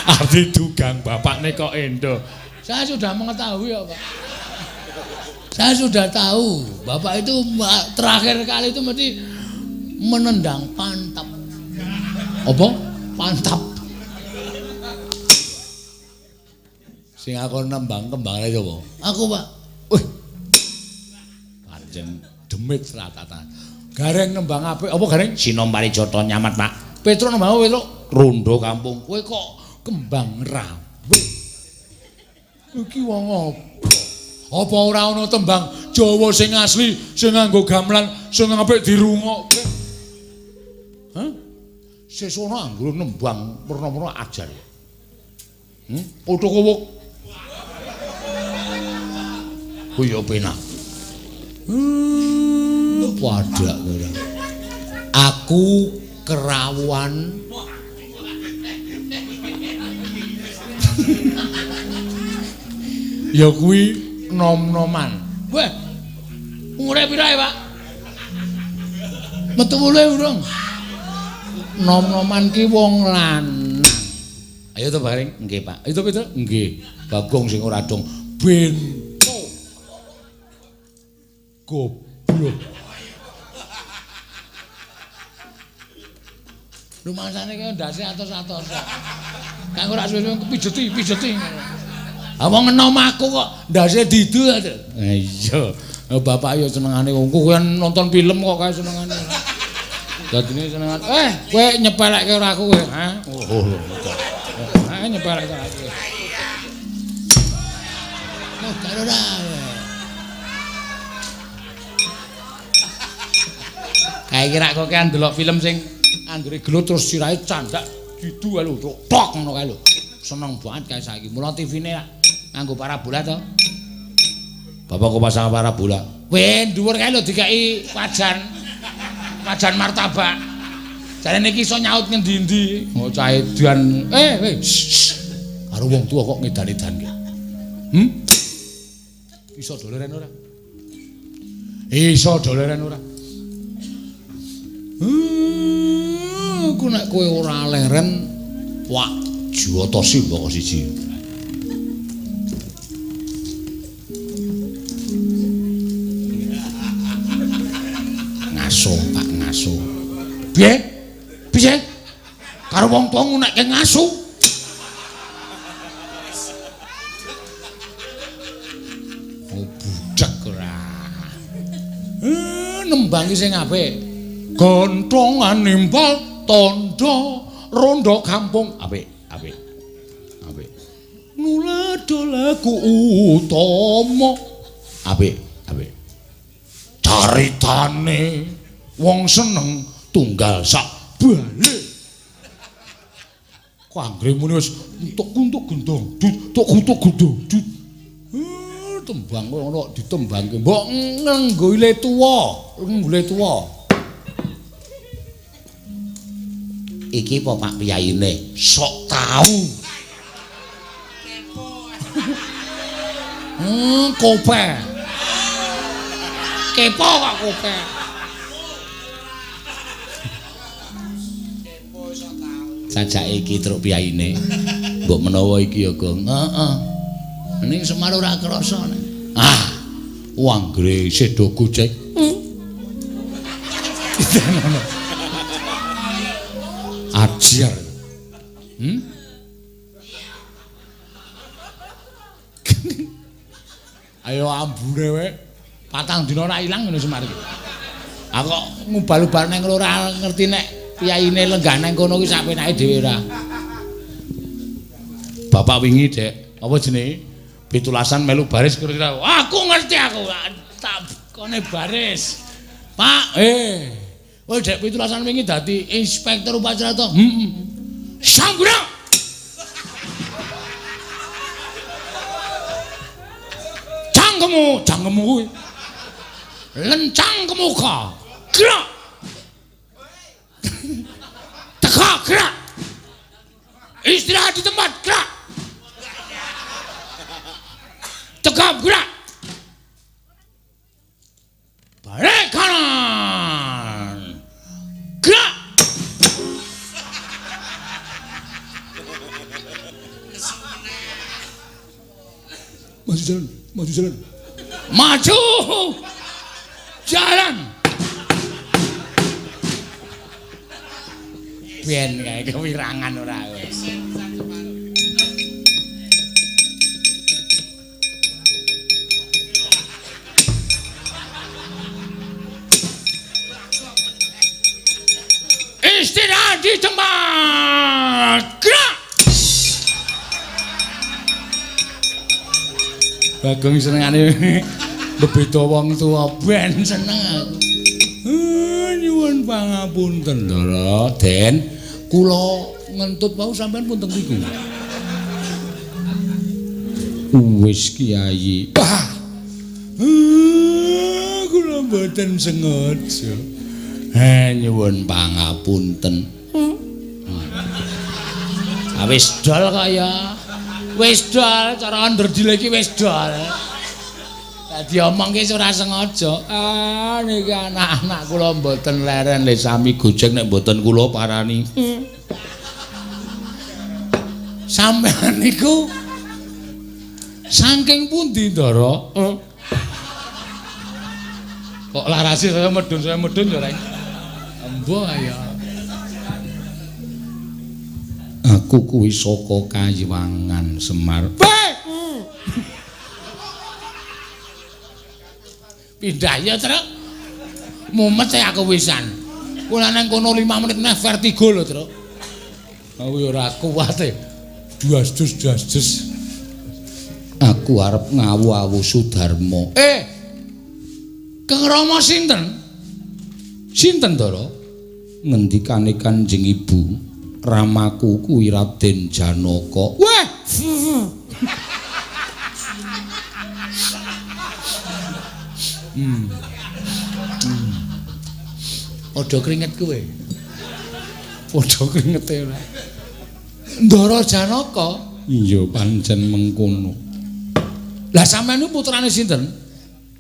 Arti dugang bapakne kok endo. Saya sudah mengetahui ya, Pak. Saya sudah tahu, bapak itu terakhir kali itu mesti menendang pantap. Apa? Pantap. Sing aku nembang kembangane sapa? Aku, Pak. Wih. Pancen demit ratatan. Gareng nembang apik apa gareng? Sinom Parijata nyamat, Pak. Petruk nembang apa, Petruk? Rondo kampung. Kowe kok kembang rawe. Iki wong apa? Apa ora ana tembang Jawa sing asli, sing nganggo gamelan, sing apik dirungokke? Hah? Sesuk ana anggere nembang werna-werna ajar. Utuk kuwuk. Kuwi ya penak. Padha ora. Aku kerawuan. Ya kuwi nom-noman. Weh. Umure pira ya, Pak? Metu wuluhe urung. Nom-noman ki wong lanang. Ayo to bareng. Nggih, Pak. Ayo to, Petruk. Nggih. Bagong sing ora dong. Bento. Goblok. Rumangsane kaya ndase atos-atos. Kang ora suwe-suwe pijeti-pijeti. Ha wong enom aku kok ndase didu ta. Iya. Bapak ya senengane wong kowe nonton film kok kae senengane. Dadine senengane. Eh, kowe nyepelekke ora aku kowe, ha? Oh. Ha nyepelekke aku. Oh, gak ora. Kae kira kok kan ndelok film sing anggere gelut terus sirahe candak didu lho, tok ngono kae lho. Seneng banget kae saiki. Mula TV-ne nganggo parabola to. Bapak kok pasang parabola? Weh, dhuwur kae lho dikeki wajan. Wajan martabak. Jarene iki iso nyaut ngendi-endi. Oh, cah edan. Eh, karo wong tuwa kok ngedan-edan ki. Iso doleren ora? Iso doleren ora? Ku nek kowe ora leren, wak juwata simbaka siji. Ngaso, Pak, ngaso. Piye? Piye? Karo wong tuwa ngunekke ngasu. Oh, budhek ora. Nembangi sing apik. Gontongan nimbal tandha rondo kampung. Apik, apik. Apik. Nuladha lagu utama. Apik, apik. Caritane wong seneng tunggal sak balik. Kok anggere muni wis entuk-entuk gendong, tuk-tuk gendong. Tembang ngono ditembangke. Mbok nganggo ile tuwa, nggule tuwa. Iki apa Pak piyayine? Sok tau. Kope. Kepo kok kope. Kepo iso tau. Sajake iki truk piyayine. Mbok menawa iki ya, Gong. Heeh. Ning Semar ora krasa. Ah, wanggre sedo gojek. Ajar. Ayo ambune wae. Patang dina ora ilang ngono Semar iki. Aku kok ngubal-ubal nang ora ngerti nek piyayine lenggah nang kono ki sak penake dhewe ora. Bapak wingi, Dek, apa jenenge? Pitulasan melu baris kira-kira. Aku ngerti aku. Tak kone baris. Pak, Kowe Dek pitulasan wingi dadi inspektur upacara to? Heeh. Sanggura. Cangkemmu, cangkemmu kuwi. Lencang ke muka. Gerak. Tegak, gerak. Istirahat di tempat, gerak. Tegap, gerak. Balik kanan. Gerak. Maju jalan, maju jalan. Maju jalan. Ben kae kewirangan ora wis. Istirahat di tempat. Gerak. Bagong senengane bebeda wong tuwa ben seneng aku. Nyuwun pangapunten Ndara, Den. Kula ngentut wau sampean pun teng mriku. Wis Kiai. Wah. Kula mboten sengaja. Nyuwun pangapunten. Ah wis dol kok ya. Wis dol cara nderdile iki wis dol. Dadi omong ki ora sengaja. Ah niki anak-anak kula mboten leren le sami gojek nek mboten kula parani. Sampeyan niku saking pundi, Ndara? Kok larase saya medun ya, Reng. Embo ya. Aku kuwi saka Kayiwangan Semar. Pindah ya, Truk. Mumet aku wisan. Kula nang kono 5 menit neh vertigo lho, Truk. Aku ya ora kuat e. Duas-dus duas-dus. Aku arep ngawu-awu Sudarma. Kang Rama sinten? Sinten, Ndara? Ngendikane Kanjeng Ibu, ramaku kuwi Raden Janaka. Wah. Padha kringet kowe. Padha kringete ora. Ndara Janaka? Iya, pancen mengkono. Lah sampeyan niku putrane sinten?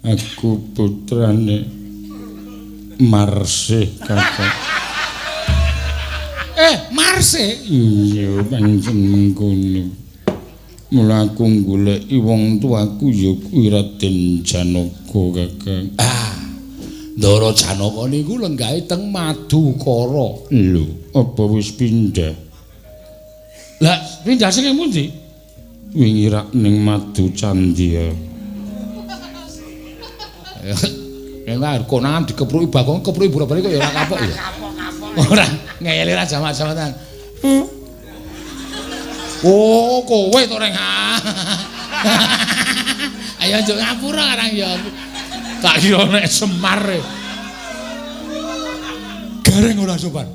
Aku putrane Marsih, Kakak. Marsih? Iya, pancen mengkono. Mula aku goleki wong tuaku ya kuwi Raden Janaka, Kakang. Ah. Ndara Janaka niku lenggahe teng Madukara. Lho, apa wis pindah? Lah, pindah sing pundi? Wingi rak ning Madu Candya. Nek konangan dikepruki Bagong, kepruki bola-bali kok ya ora kapok ya. Ora ngeyeli ra jamak-jamatan. Oh, kowe to reng. Ayo njuk ngapura karang ya. Tak kira nek Semar. Gareng ora sopan.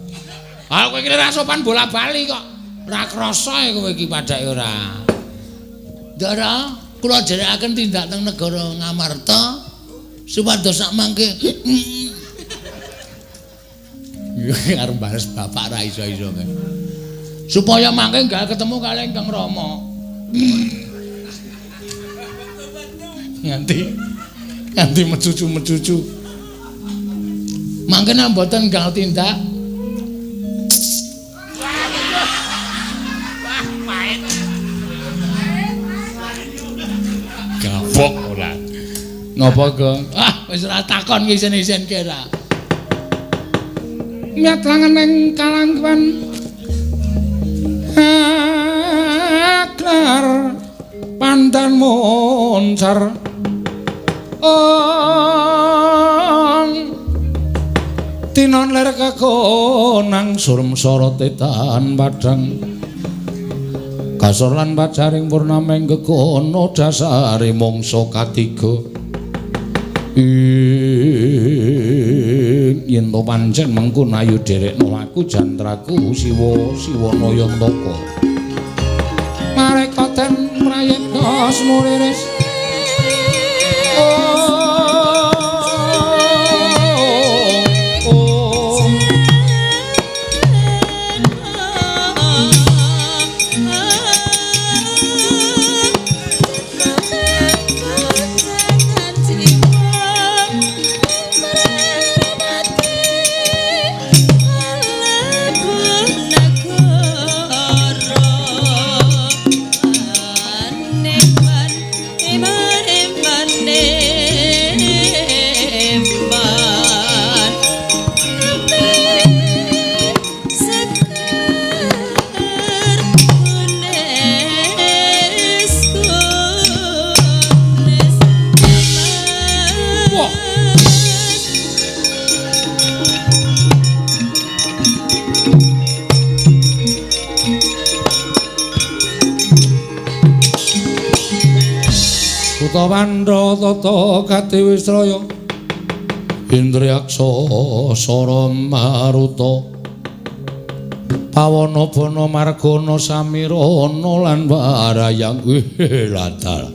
Ah kowe iki ora sopan bola-bali kok. Ora krasa kowe iki padake ora. Ndara, kula dherekaken tindak teng negara Ngamarta supados sak mangke arep bales bapak ra iso-iso kae. Supaya mangke enggak ketemu kali Ingkang Rama. Nganti mecucu-mecucu. Mangke nek mboten enggal tindak. Wah, pahit. Gabok ora. Ngopo, Gong? Ah, wis ora takon ki isin-isin ki ora. Nyat langen ing kalangkwan aklar pandan moncar ong tinon ler kakonang surem sorote tan padhang kasor lan pacaring purnameng gegono dasare mangsa katiga ing yen to pancen mengko ayu derekno aku jantraku Siwa Siwana Yantaka mareka den prayitna smuriris. Utawandra tata katiwisraya Indriyaksa sara maruta pawana bana margana samirana lan warayang latar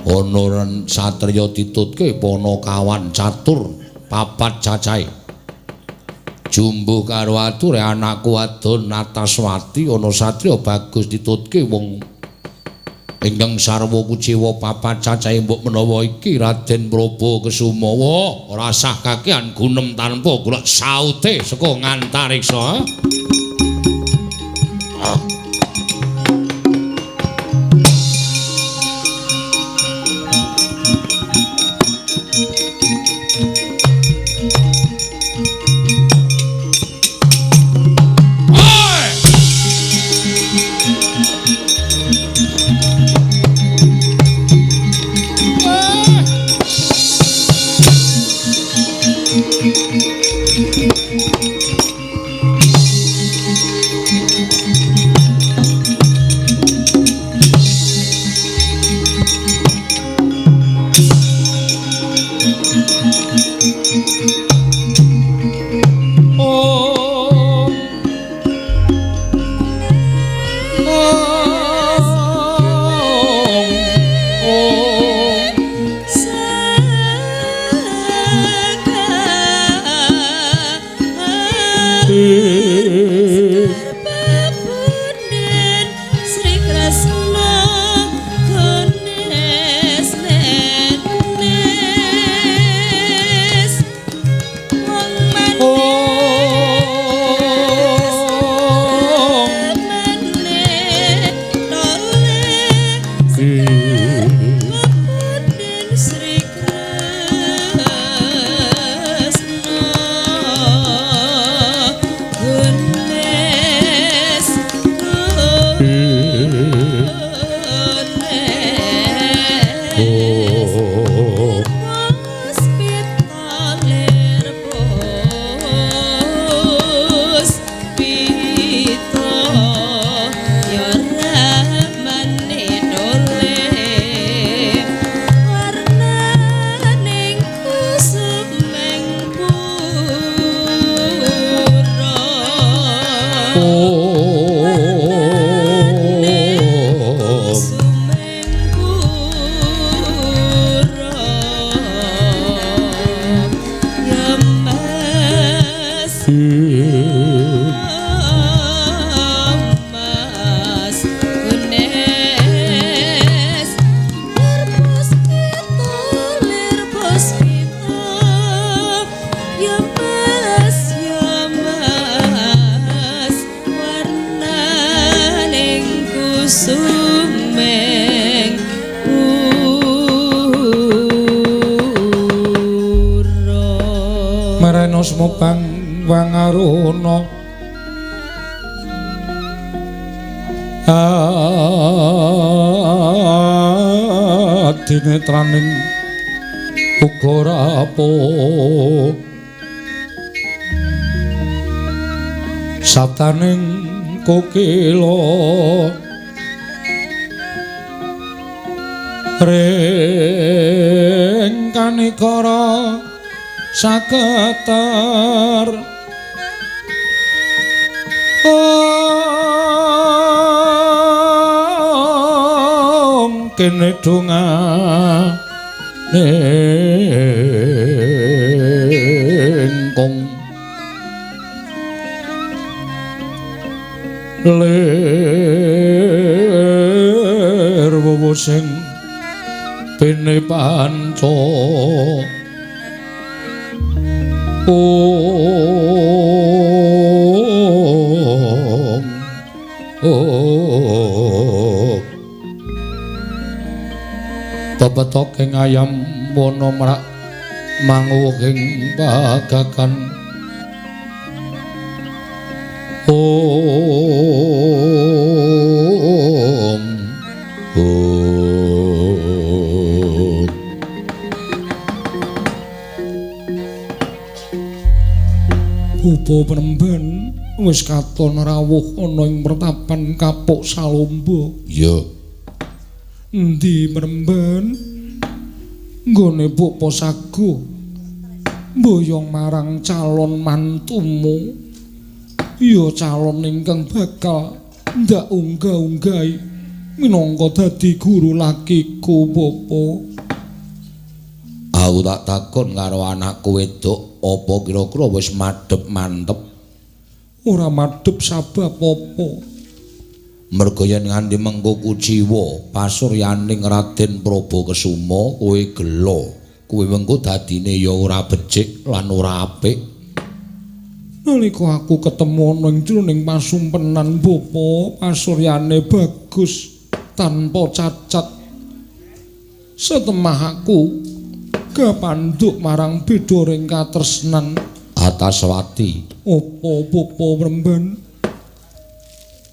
ana ren satriya ditutke panakawan catur papat cacahe jumbuh karo ature anakku wadon Nataswati ana satriya bagus ditutke wong ingkang sarwa kuciwa papat cacahe mbok menawa iki Raden Prabu Kesuma. Wah, ora sah kakean gunem tanpa golek saute saka ngantariksa. Bisma Bang Wangaruna adinetraning uga rapuh sabdaning kokila ring kanikara saketer ong kene dongane kong lir wuwu sing pene panca om om pepetoking ayam wana mrak manguwuhing pagagan om om. Bapa Penemban wis katon rawuh ana ing pertapan Kapuk Salomba. Iya. Endi Penemban? Nggone Bapa Sago mboyong marang calon mantumu. Ya calon ingkang bakal ndak unggah-unggahi minangka dadi guru lakiku Bapa. Aku tak takon karo anakku wedok, apa kira-kira wis madhep mantep? Ora madhep sabab apa? Merga yen nganti mengko kuciwa pasuryaning Raden Prabu Kesuma kowe gela, kowe mengko dadine ya ora becik lan ora apik. Nalika aku ketemu ana ing jroning pasumpenan Bapa, pasuryane bagus tanpa cacat. Setemah aku kapandhuk marang bidharing katresnan Ataswati. Apa Bapa Mremben?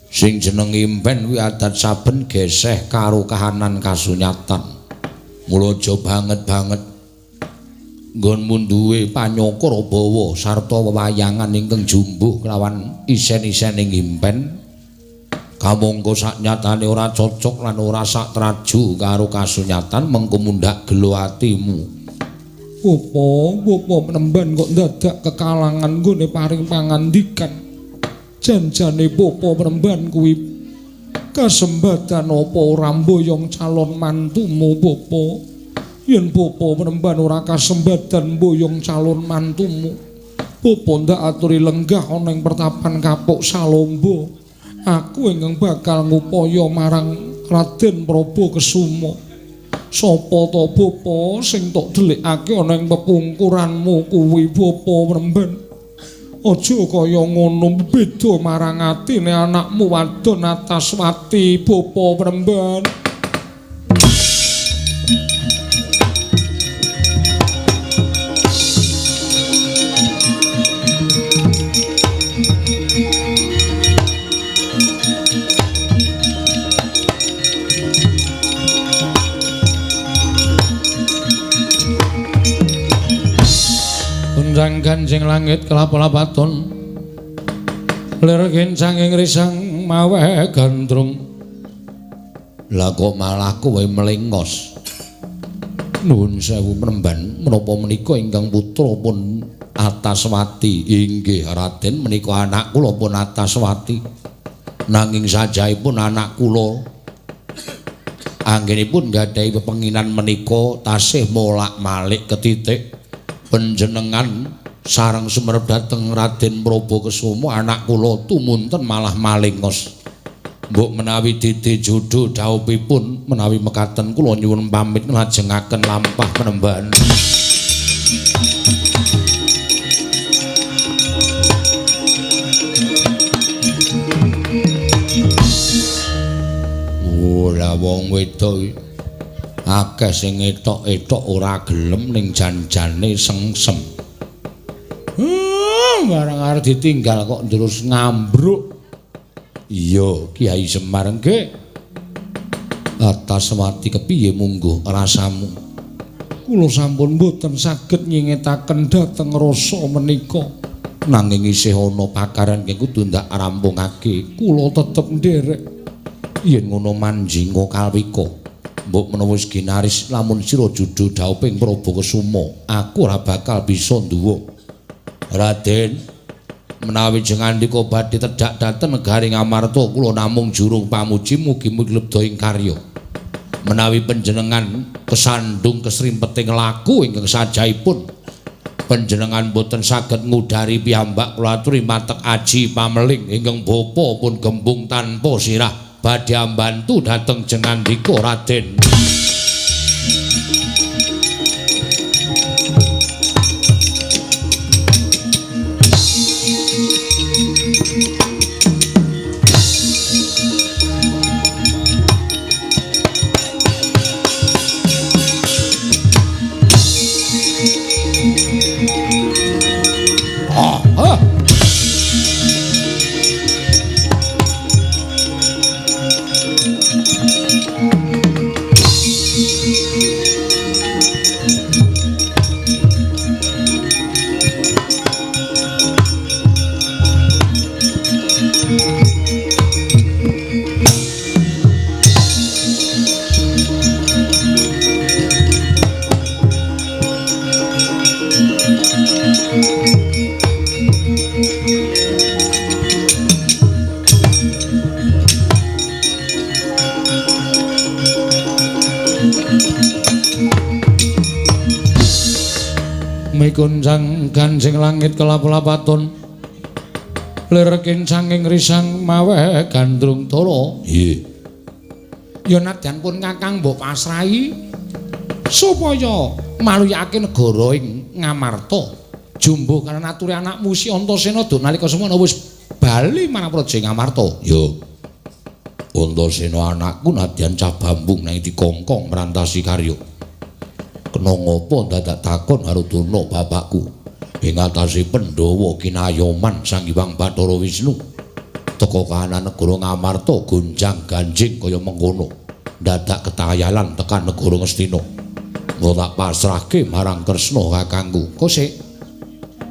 Sing jeneng impen kuwi adat saben geseh karo kahanan kasunyatan. Mula aja banget-banget nggonmu duwe panyokra bawa sarta wewayangan ingkang jumbuh kelawan isen-isening impen. Kamangka saknyatane ora cocok lan ora sak traju karo kasunyatan, mengko mundhak gelo atimu. Bapa, Bapa Penemban kok dadak kekalangan nggone paring pangandikan. Janjane Bapa Penemban kuwi kasembatan apa ora mboyong calon mantumu, Bapa? Yen Bapa Penemban ora kasembatan mboyong calon mantumu, Bapa ndak aturi lenggah ana ing pertapan Kapuk Salomba. Aku ingkang bakal ngupaya marang Raden Prabu Kesuma. Sapa to Bapa sing tok delikake ana ing pepungkuranmu kuwi Bapa Mremben? Aja kaya ngono, beda marang atine anakmu wadon Ataswati Bapa Mremben. Undang ganjing langit kelap-lapaton lir kincang ing risang maweh gandrung. Lah kok malah kowe melengos? Nuwun sewu Mremban, menapa menika ingkang putra pun Ataswati? Inggih Raden, menika anak kula pun Ataswati. Nanging sajahipun anak kula anggenipun nggadahi pepenginan menika tasih molak-malik ketitik. Panjenengan sareng sumerep dhateng Raden Prabu Kesuma, anak kula tumunten malah malingos. Mbok menawi didi jodho dhawuhipun, menawi mekaten kula nyuwun pamit nglajengaken lampah Penemban. Ora wong wedok iki akeh sing etok-etok ora gelem ning janjane sengsem. Barang arep ditinggal kok terus ngambruk. Iya, Kiai Semar nggih. Atas mati kepiye mungguh rasamu? Kula sampun mboten saged nyingetaken dhateng rasa menika. Nanging isih ana pakaran ingkang kudu ndak rampungake. Kula tetep nderek. Yen ngono manjinga kalwika. Mbok menawa wis ginaris lamun sira judhu dhauping Prabu Kesuma, aku ora bakal bisa nduwa. Raden, menawi jengandika badhe tedhak dhateng negari Ngamarta, kula namung jurung pamuji mugi-mugi lebda ing karya. Menawi panjenengan kesandung kesrimpeting laku ingkang sajaipun panjenengan boten saged ngudari piyambak, kula aturi matek aji pameling ingkang bapa pun gembung tanpa sirah badhe ambantu dhateng jengandika Raden. Mikuncang ganjing langit kelap-lapaton lir kincanging risang maweh gandrung tara. Nggih. Ya nadyan pun Kakang mbok pasrahi supaya maluyake negara ing Ngamarta. Jumbuh karena aturi anakmu si Antasena duk nalika semono wis bali marang praja Ngamarta. Ya. Antasena anakku nadyan cah bambung nang dikongkong merantasi karya. Kena ngopo dadak takon karo Durna bapakku ing atase Pandhawa kinayoman Sang Hyang Bathara Wisnu teka kahanan negara Ngamarta gonjang ganjing kaya mengkono dadak ketayalan tekan negara Ngastina. Mula tak pasrahke marang Kresna kakangku. Kosek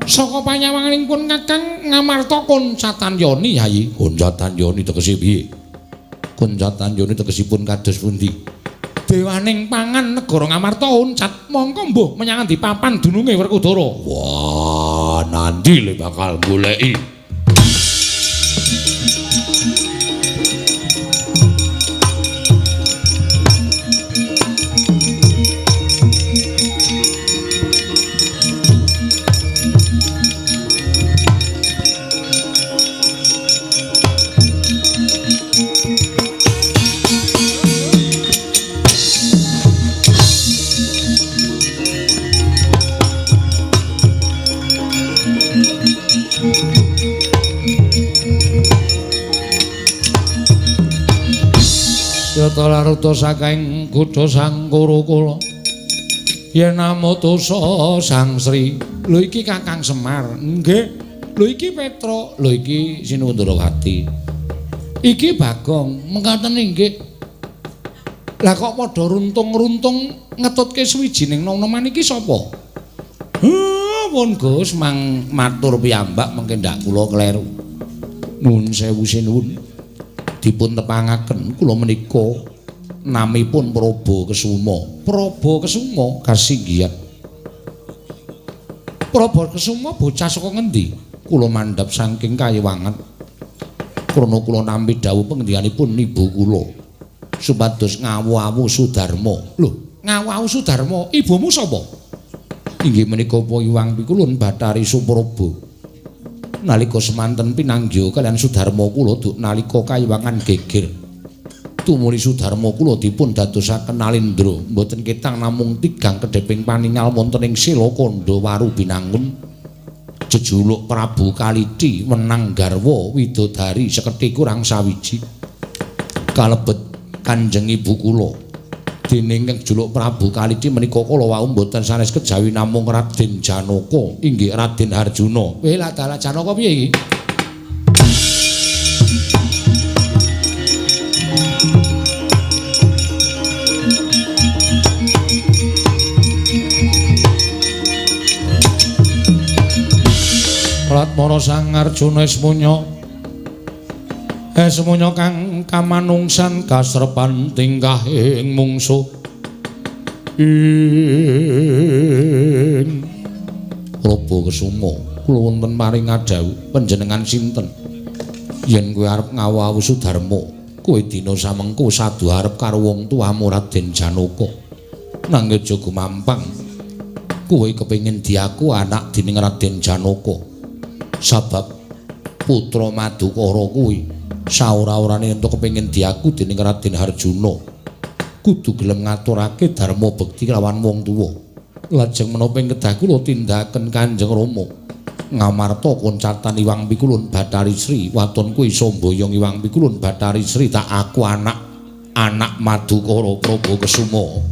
saka panyawanganing pun Kakang Ngamarta koncatan yoni Yayi. Koncatan yoni tegese piye? Koncatan yoni tegesipun kados pundi? Dewaning pangan negara Ngamarta uncat mongko mbuh menyang endi papan dununge Werkudara. Wah, nanti le bakal goleki. Yata laruta saking kutha Sang Kura-kula. Yen amutusa Sang Sri. Lho iki Kakang Semar. Nggih. Lho iki Petruk. Lho iki Sinundrawati. Iki Bagong. Mekaten inggih. Lah kok padha runtung-runtung ngetutke suwijining nom-noman iki sapa? Pun Gus mang matur piyambak mengke ndak kula kleru. Nuwun sewu sinuwun. Dipun tepangaken kula menika namipun Prabu Kesuma. Prabu Kesuma kasinggihan. Prabu Kesuma bocah saka ngendi? Kula mandhap saking Kayiwangan. Krana kula nampi dawuh pengendikanipun ibu kula supados ngawu-awu Sudarma. Lho, ngawu-awu Sudarma, ibumu sapa? Inggih menika Hyang Pikulun Bathari Supraba. Nalika semanten pinanggih kaliyan Sudarma kula duk nalika Kayiwangan geger. Tumuli Sudarma kula dipun dadosaken Nalindra, mboten ketang namung tigang kedheping paningal wonten ing Sela Kandha Waru Binangun. Jejuluk Prabu Kaliti wenang garwa widodari seketi kurang sawiji. Kalebet Kanjeng Ibu kula Dening kang juluk Prabu Kaliti menika kala wau mboten sanes kejawi namung Raden Janaka, inggih Raden Harjuna. Weh lah dalah Janaka piye iki? Latmara Sang Arjuna esmunya esmunya kang kamanungsan kasrepan tingkahing mungsuh ing Prabu Kesuma. Kula wonten paring ngadhawuh panjenengan sinten? Yen kowe arep ngawu-awu Sudarma, kowe dina samengko sadu arep karo wong tuamu Raden Janaka. Nanging aja gumampang, kowe kepengin diaku anak dening Raden Janaka. Sabab putra Madukara kuwi saora-orane entuk kepengin diaku dening Raden Harjuna, kudu gelem ngaturake dharma bekti kelawan wong tuwa. Lajeng menapa ing kedah kula tindakaken Kanjeng Rama ngamarta koncatan Iwang Pikulun Bathari Sri, waton kuwi iso mboyong Iwang Pikulun Bathari Sri tak aku anak anak Madukara Prabu Kesuma.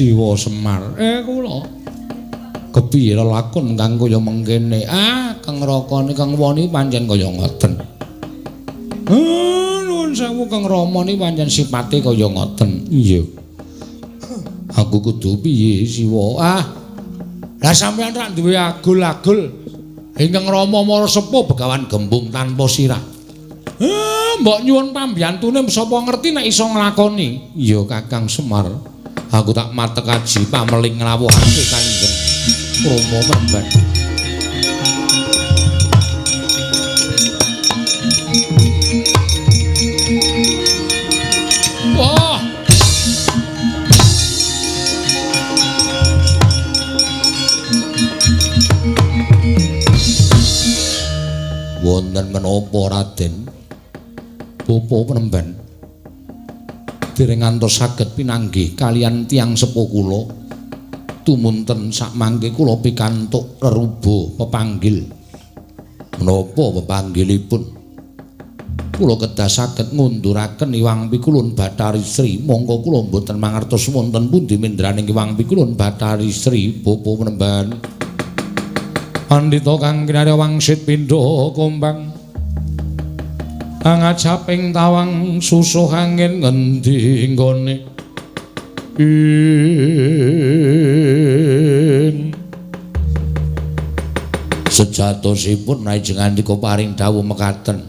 Siwa Semar, kula kepiye lelakon kang kaya mengkene? Ah, Kang Rakane Kang Wani pancen kaya ngoten. Nuwun sewu Kang Rama niki pancen sipate kaya ngoten. Iya. Aku kudu piye Siwa? Ah. Lah sampeyan rak duwe agul-agul ingkang Rama mara sepuh Begawan Gembung tanpa sirah. Mbok nyuwun pambiyantune sapa ngerti nek iso nglakoni. Iya Kakang Semar. Aku tak matek aji pameling nglawuhake Kanjeng Rama Premban. Wah. Wonten menapa Raden? Bapa Premban dereng ngantos saged pinanggih kalian tiyang sepuh kula. Tumunten sakmangke kula pikantuk reruba pepanggil. Menapa pepanggilipun? Kula kedah saged ngunduraken Iwang Pikulun Bathari Sri. Mongko kula mboten mangertos wonten pundi mendraning Iwang Pikulun Bathari Sri, Bapa Premban. Pandhita kang kinarya wangsit pindha kumbang angajaping tawang susuh angin ngendi nggone ing sejatosipun lajeng andika paring dawuh mekaten.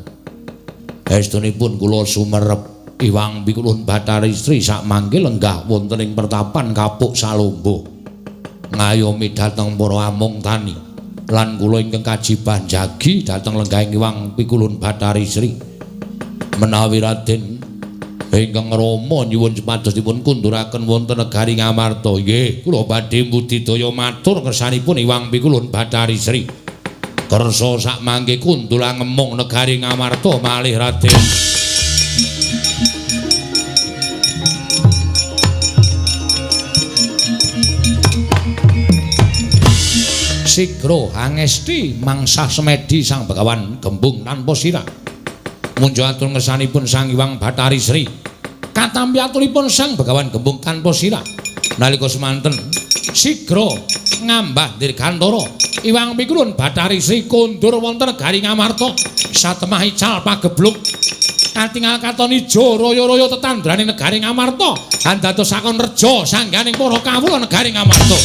Estunipun kula sumerep Iwang Pikulun Bathari Sri sakmangke lenggah wonten ing pertapan Kapuk Salombo ngayomi dhateng para amung tani lan kula ingkang kajibah njagi dhateng lenggahing Iwang Pikulun Bathari Sri. Menawi Raden ingkang Rama nyuwun supados dipun kunduraken wonten negari Ngamarta, nggih kula badhe mbudidaya matur kersanipun Iwang Pikulun Bathari Sri. Kersa sakmangke kundul angemung negari Ngamarta malih Raden. Sigra angesti mangsah semedi Sang Begawan Gembung tanpa sirah. Munjo atur ngersanipun Sang Hyang Bathari Sri. Katampi aturipun Sang Begawan Gembung tanpa sirah. Nalika semanten sigra ngambah dirgantara Iwang Pikulun Bathari Sri kondur wonten negari Ngamarta. Satemah ical pagebluk katingal katon ijo royo-royo tetandrane negari Ngamarta. Andados sakon reja sangganing para kawula negari Ngamarta.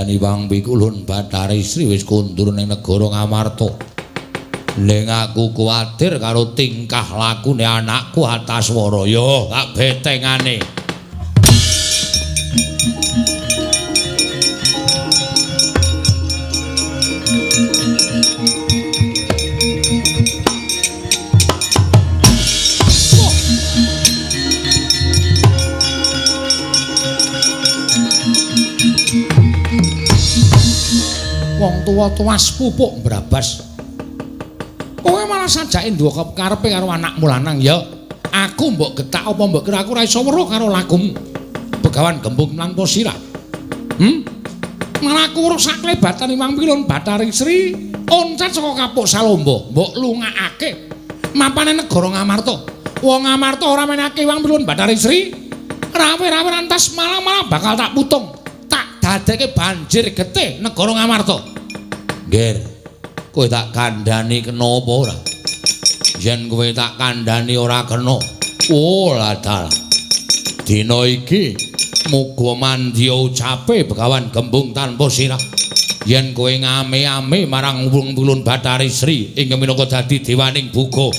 Sanadyan Iwang Pikulun Bathari Sri wis kondur ning negara Ngamarta. Ning aku kuwatir karo tingkah lakune anakku Ataswara. Yo, tak betengane. Wong tuwa tuwas pupuk mbrabas. Kowe malah sajake duwe karepe karo anakmu lanang ya. Aku mbok getak apa mbok kira aku ora iso weruh karo lakumu. Begawan Gembung tanpa sirah. Malah aku weruh saklebatan Iwang Pilun Bathari Sri oncat saka kapuk Salomba, mbok lungakake mapane negara Ngamarta. Wong Ngamarta ora menake Iwang Pilun Bathari Sri. Rawe-rawe rantas malah-malah bakal tak putung. Tak dadeke banjir getih negara Ngamarta. Ngger, kowe tak kandhani kena apa ora? Yen kowe tak kandhani ora kena, oh dalah. Dina iki muga mandya ucape Begawan Gembung tanpa sirah. Yen kowe ngame-ame marang Wong Pilun Bathari Sri ingkang minangka dadi dewaning buga.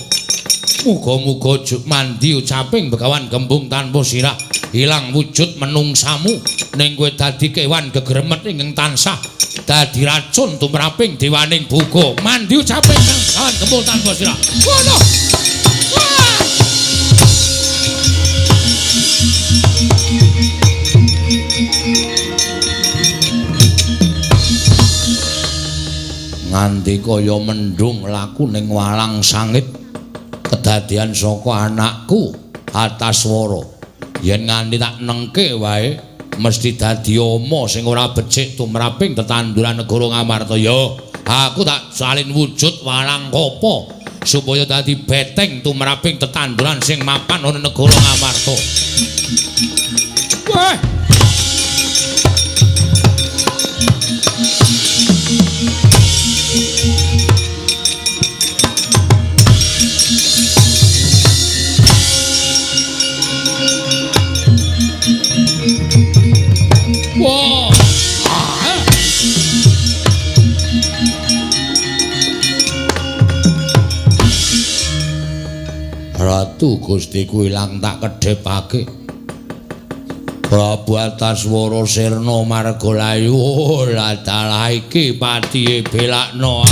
Muga-muga mandi ucaping Begawan Gembung tanpa sirah ilang wujud menungsamu ning kowe dadi kewan gegremet ingkang tansah dadi racun tumraping dewaning buga. Mandi ucaping Begawan Gembung tanpa sirah. Ngono. Nganti kaya mendung laku ning walang sangit kedadian saka anakku Ataswara. Yen nganti tak nengke wae mesti dadi ama sing ora becik tumraping tetanduran negara Ngamarta. Ya, aku tak salin wujud walang kapa supaya dadi beteng tumraping tetanduran sing mapan ana negara Ngamarta. Wah. Wah. Ratu Gustiku ilang tak kedhepake. Prabu Ataswara sirna marga layu. Lah dalah iki patihe belakno.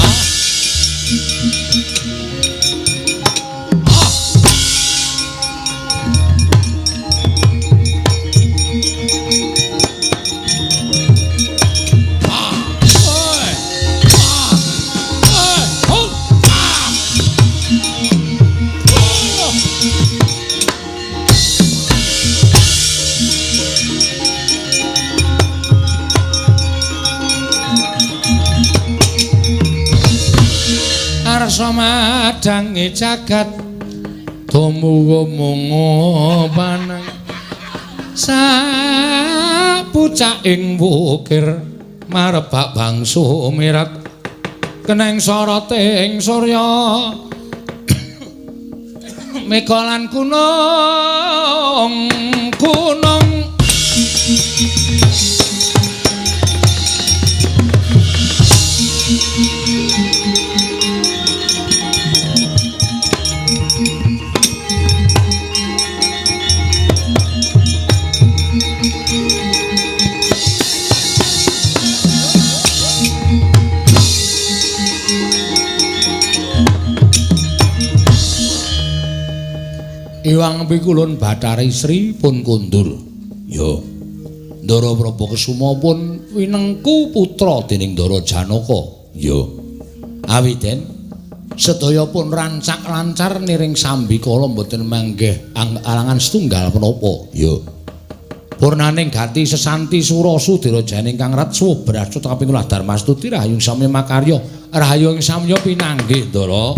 Madange jagat tumuwa mungo panang sapucaking wukir marebak bangsu mirat keneng soroting surya mega lan gunung gunung. Iwang Pikulun Bathari Sri pun kondur. Ya. Ndara Prabu Kesuma pun winengku putra dening Ndara Janaka. Ya. Awiten sedaya pun rancak lancar niring sambikala mboten manggih alangan setunggal menapa. Ya. Purnaning gati sesanti surasu dirajaning Kang Rat Subrasut kaping kula Darmastuti rahayung samya makarya rahayung samya pinanggih Ndara.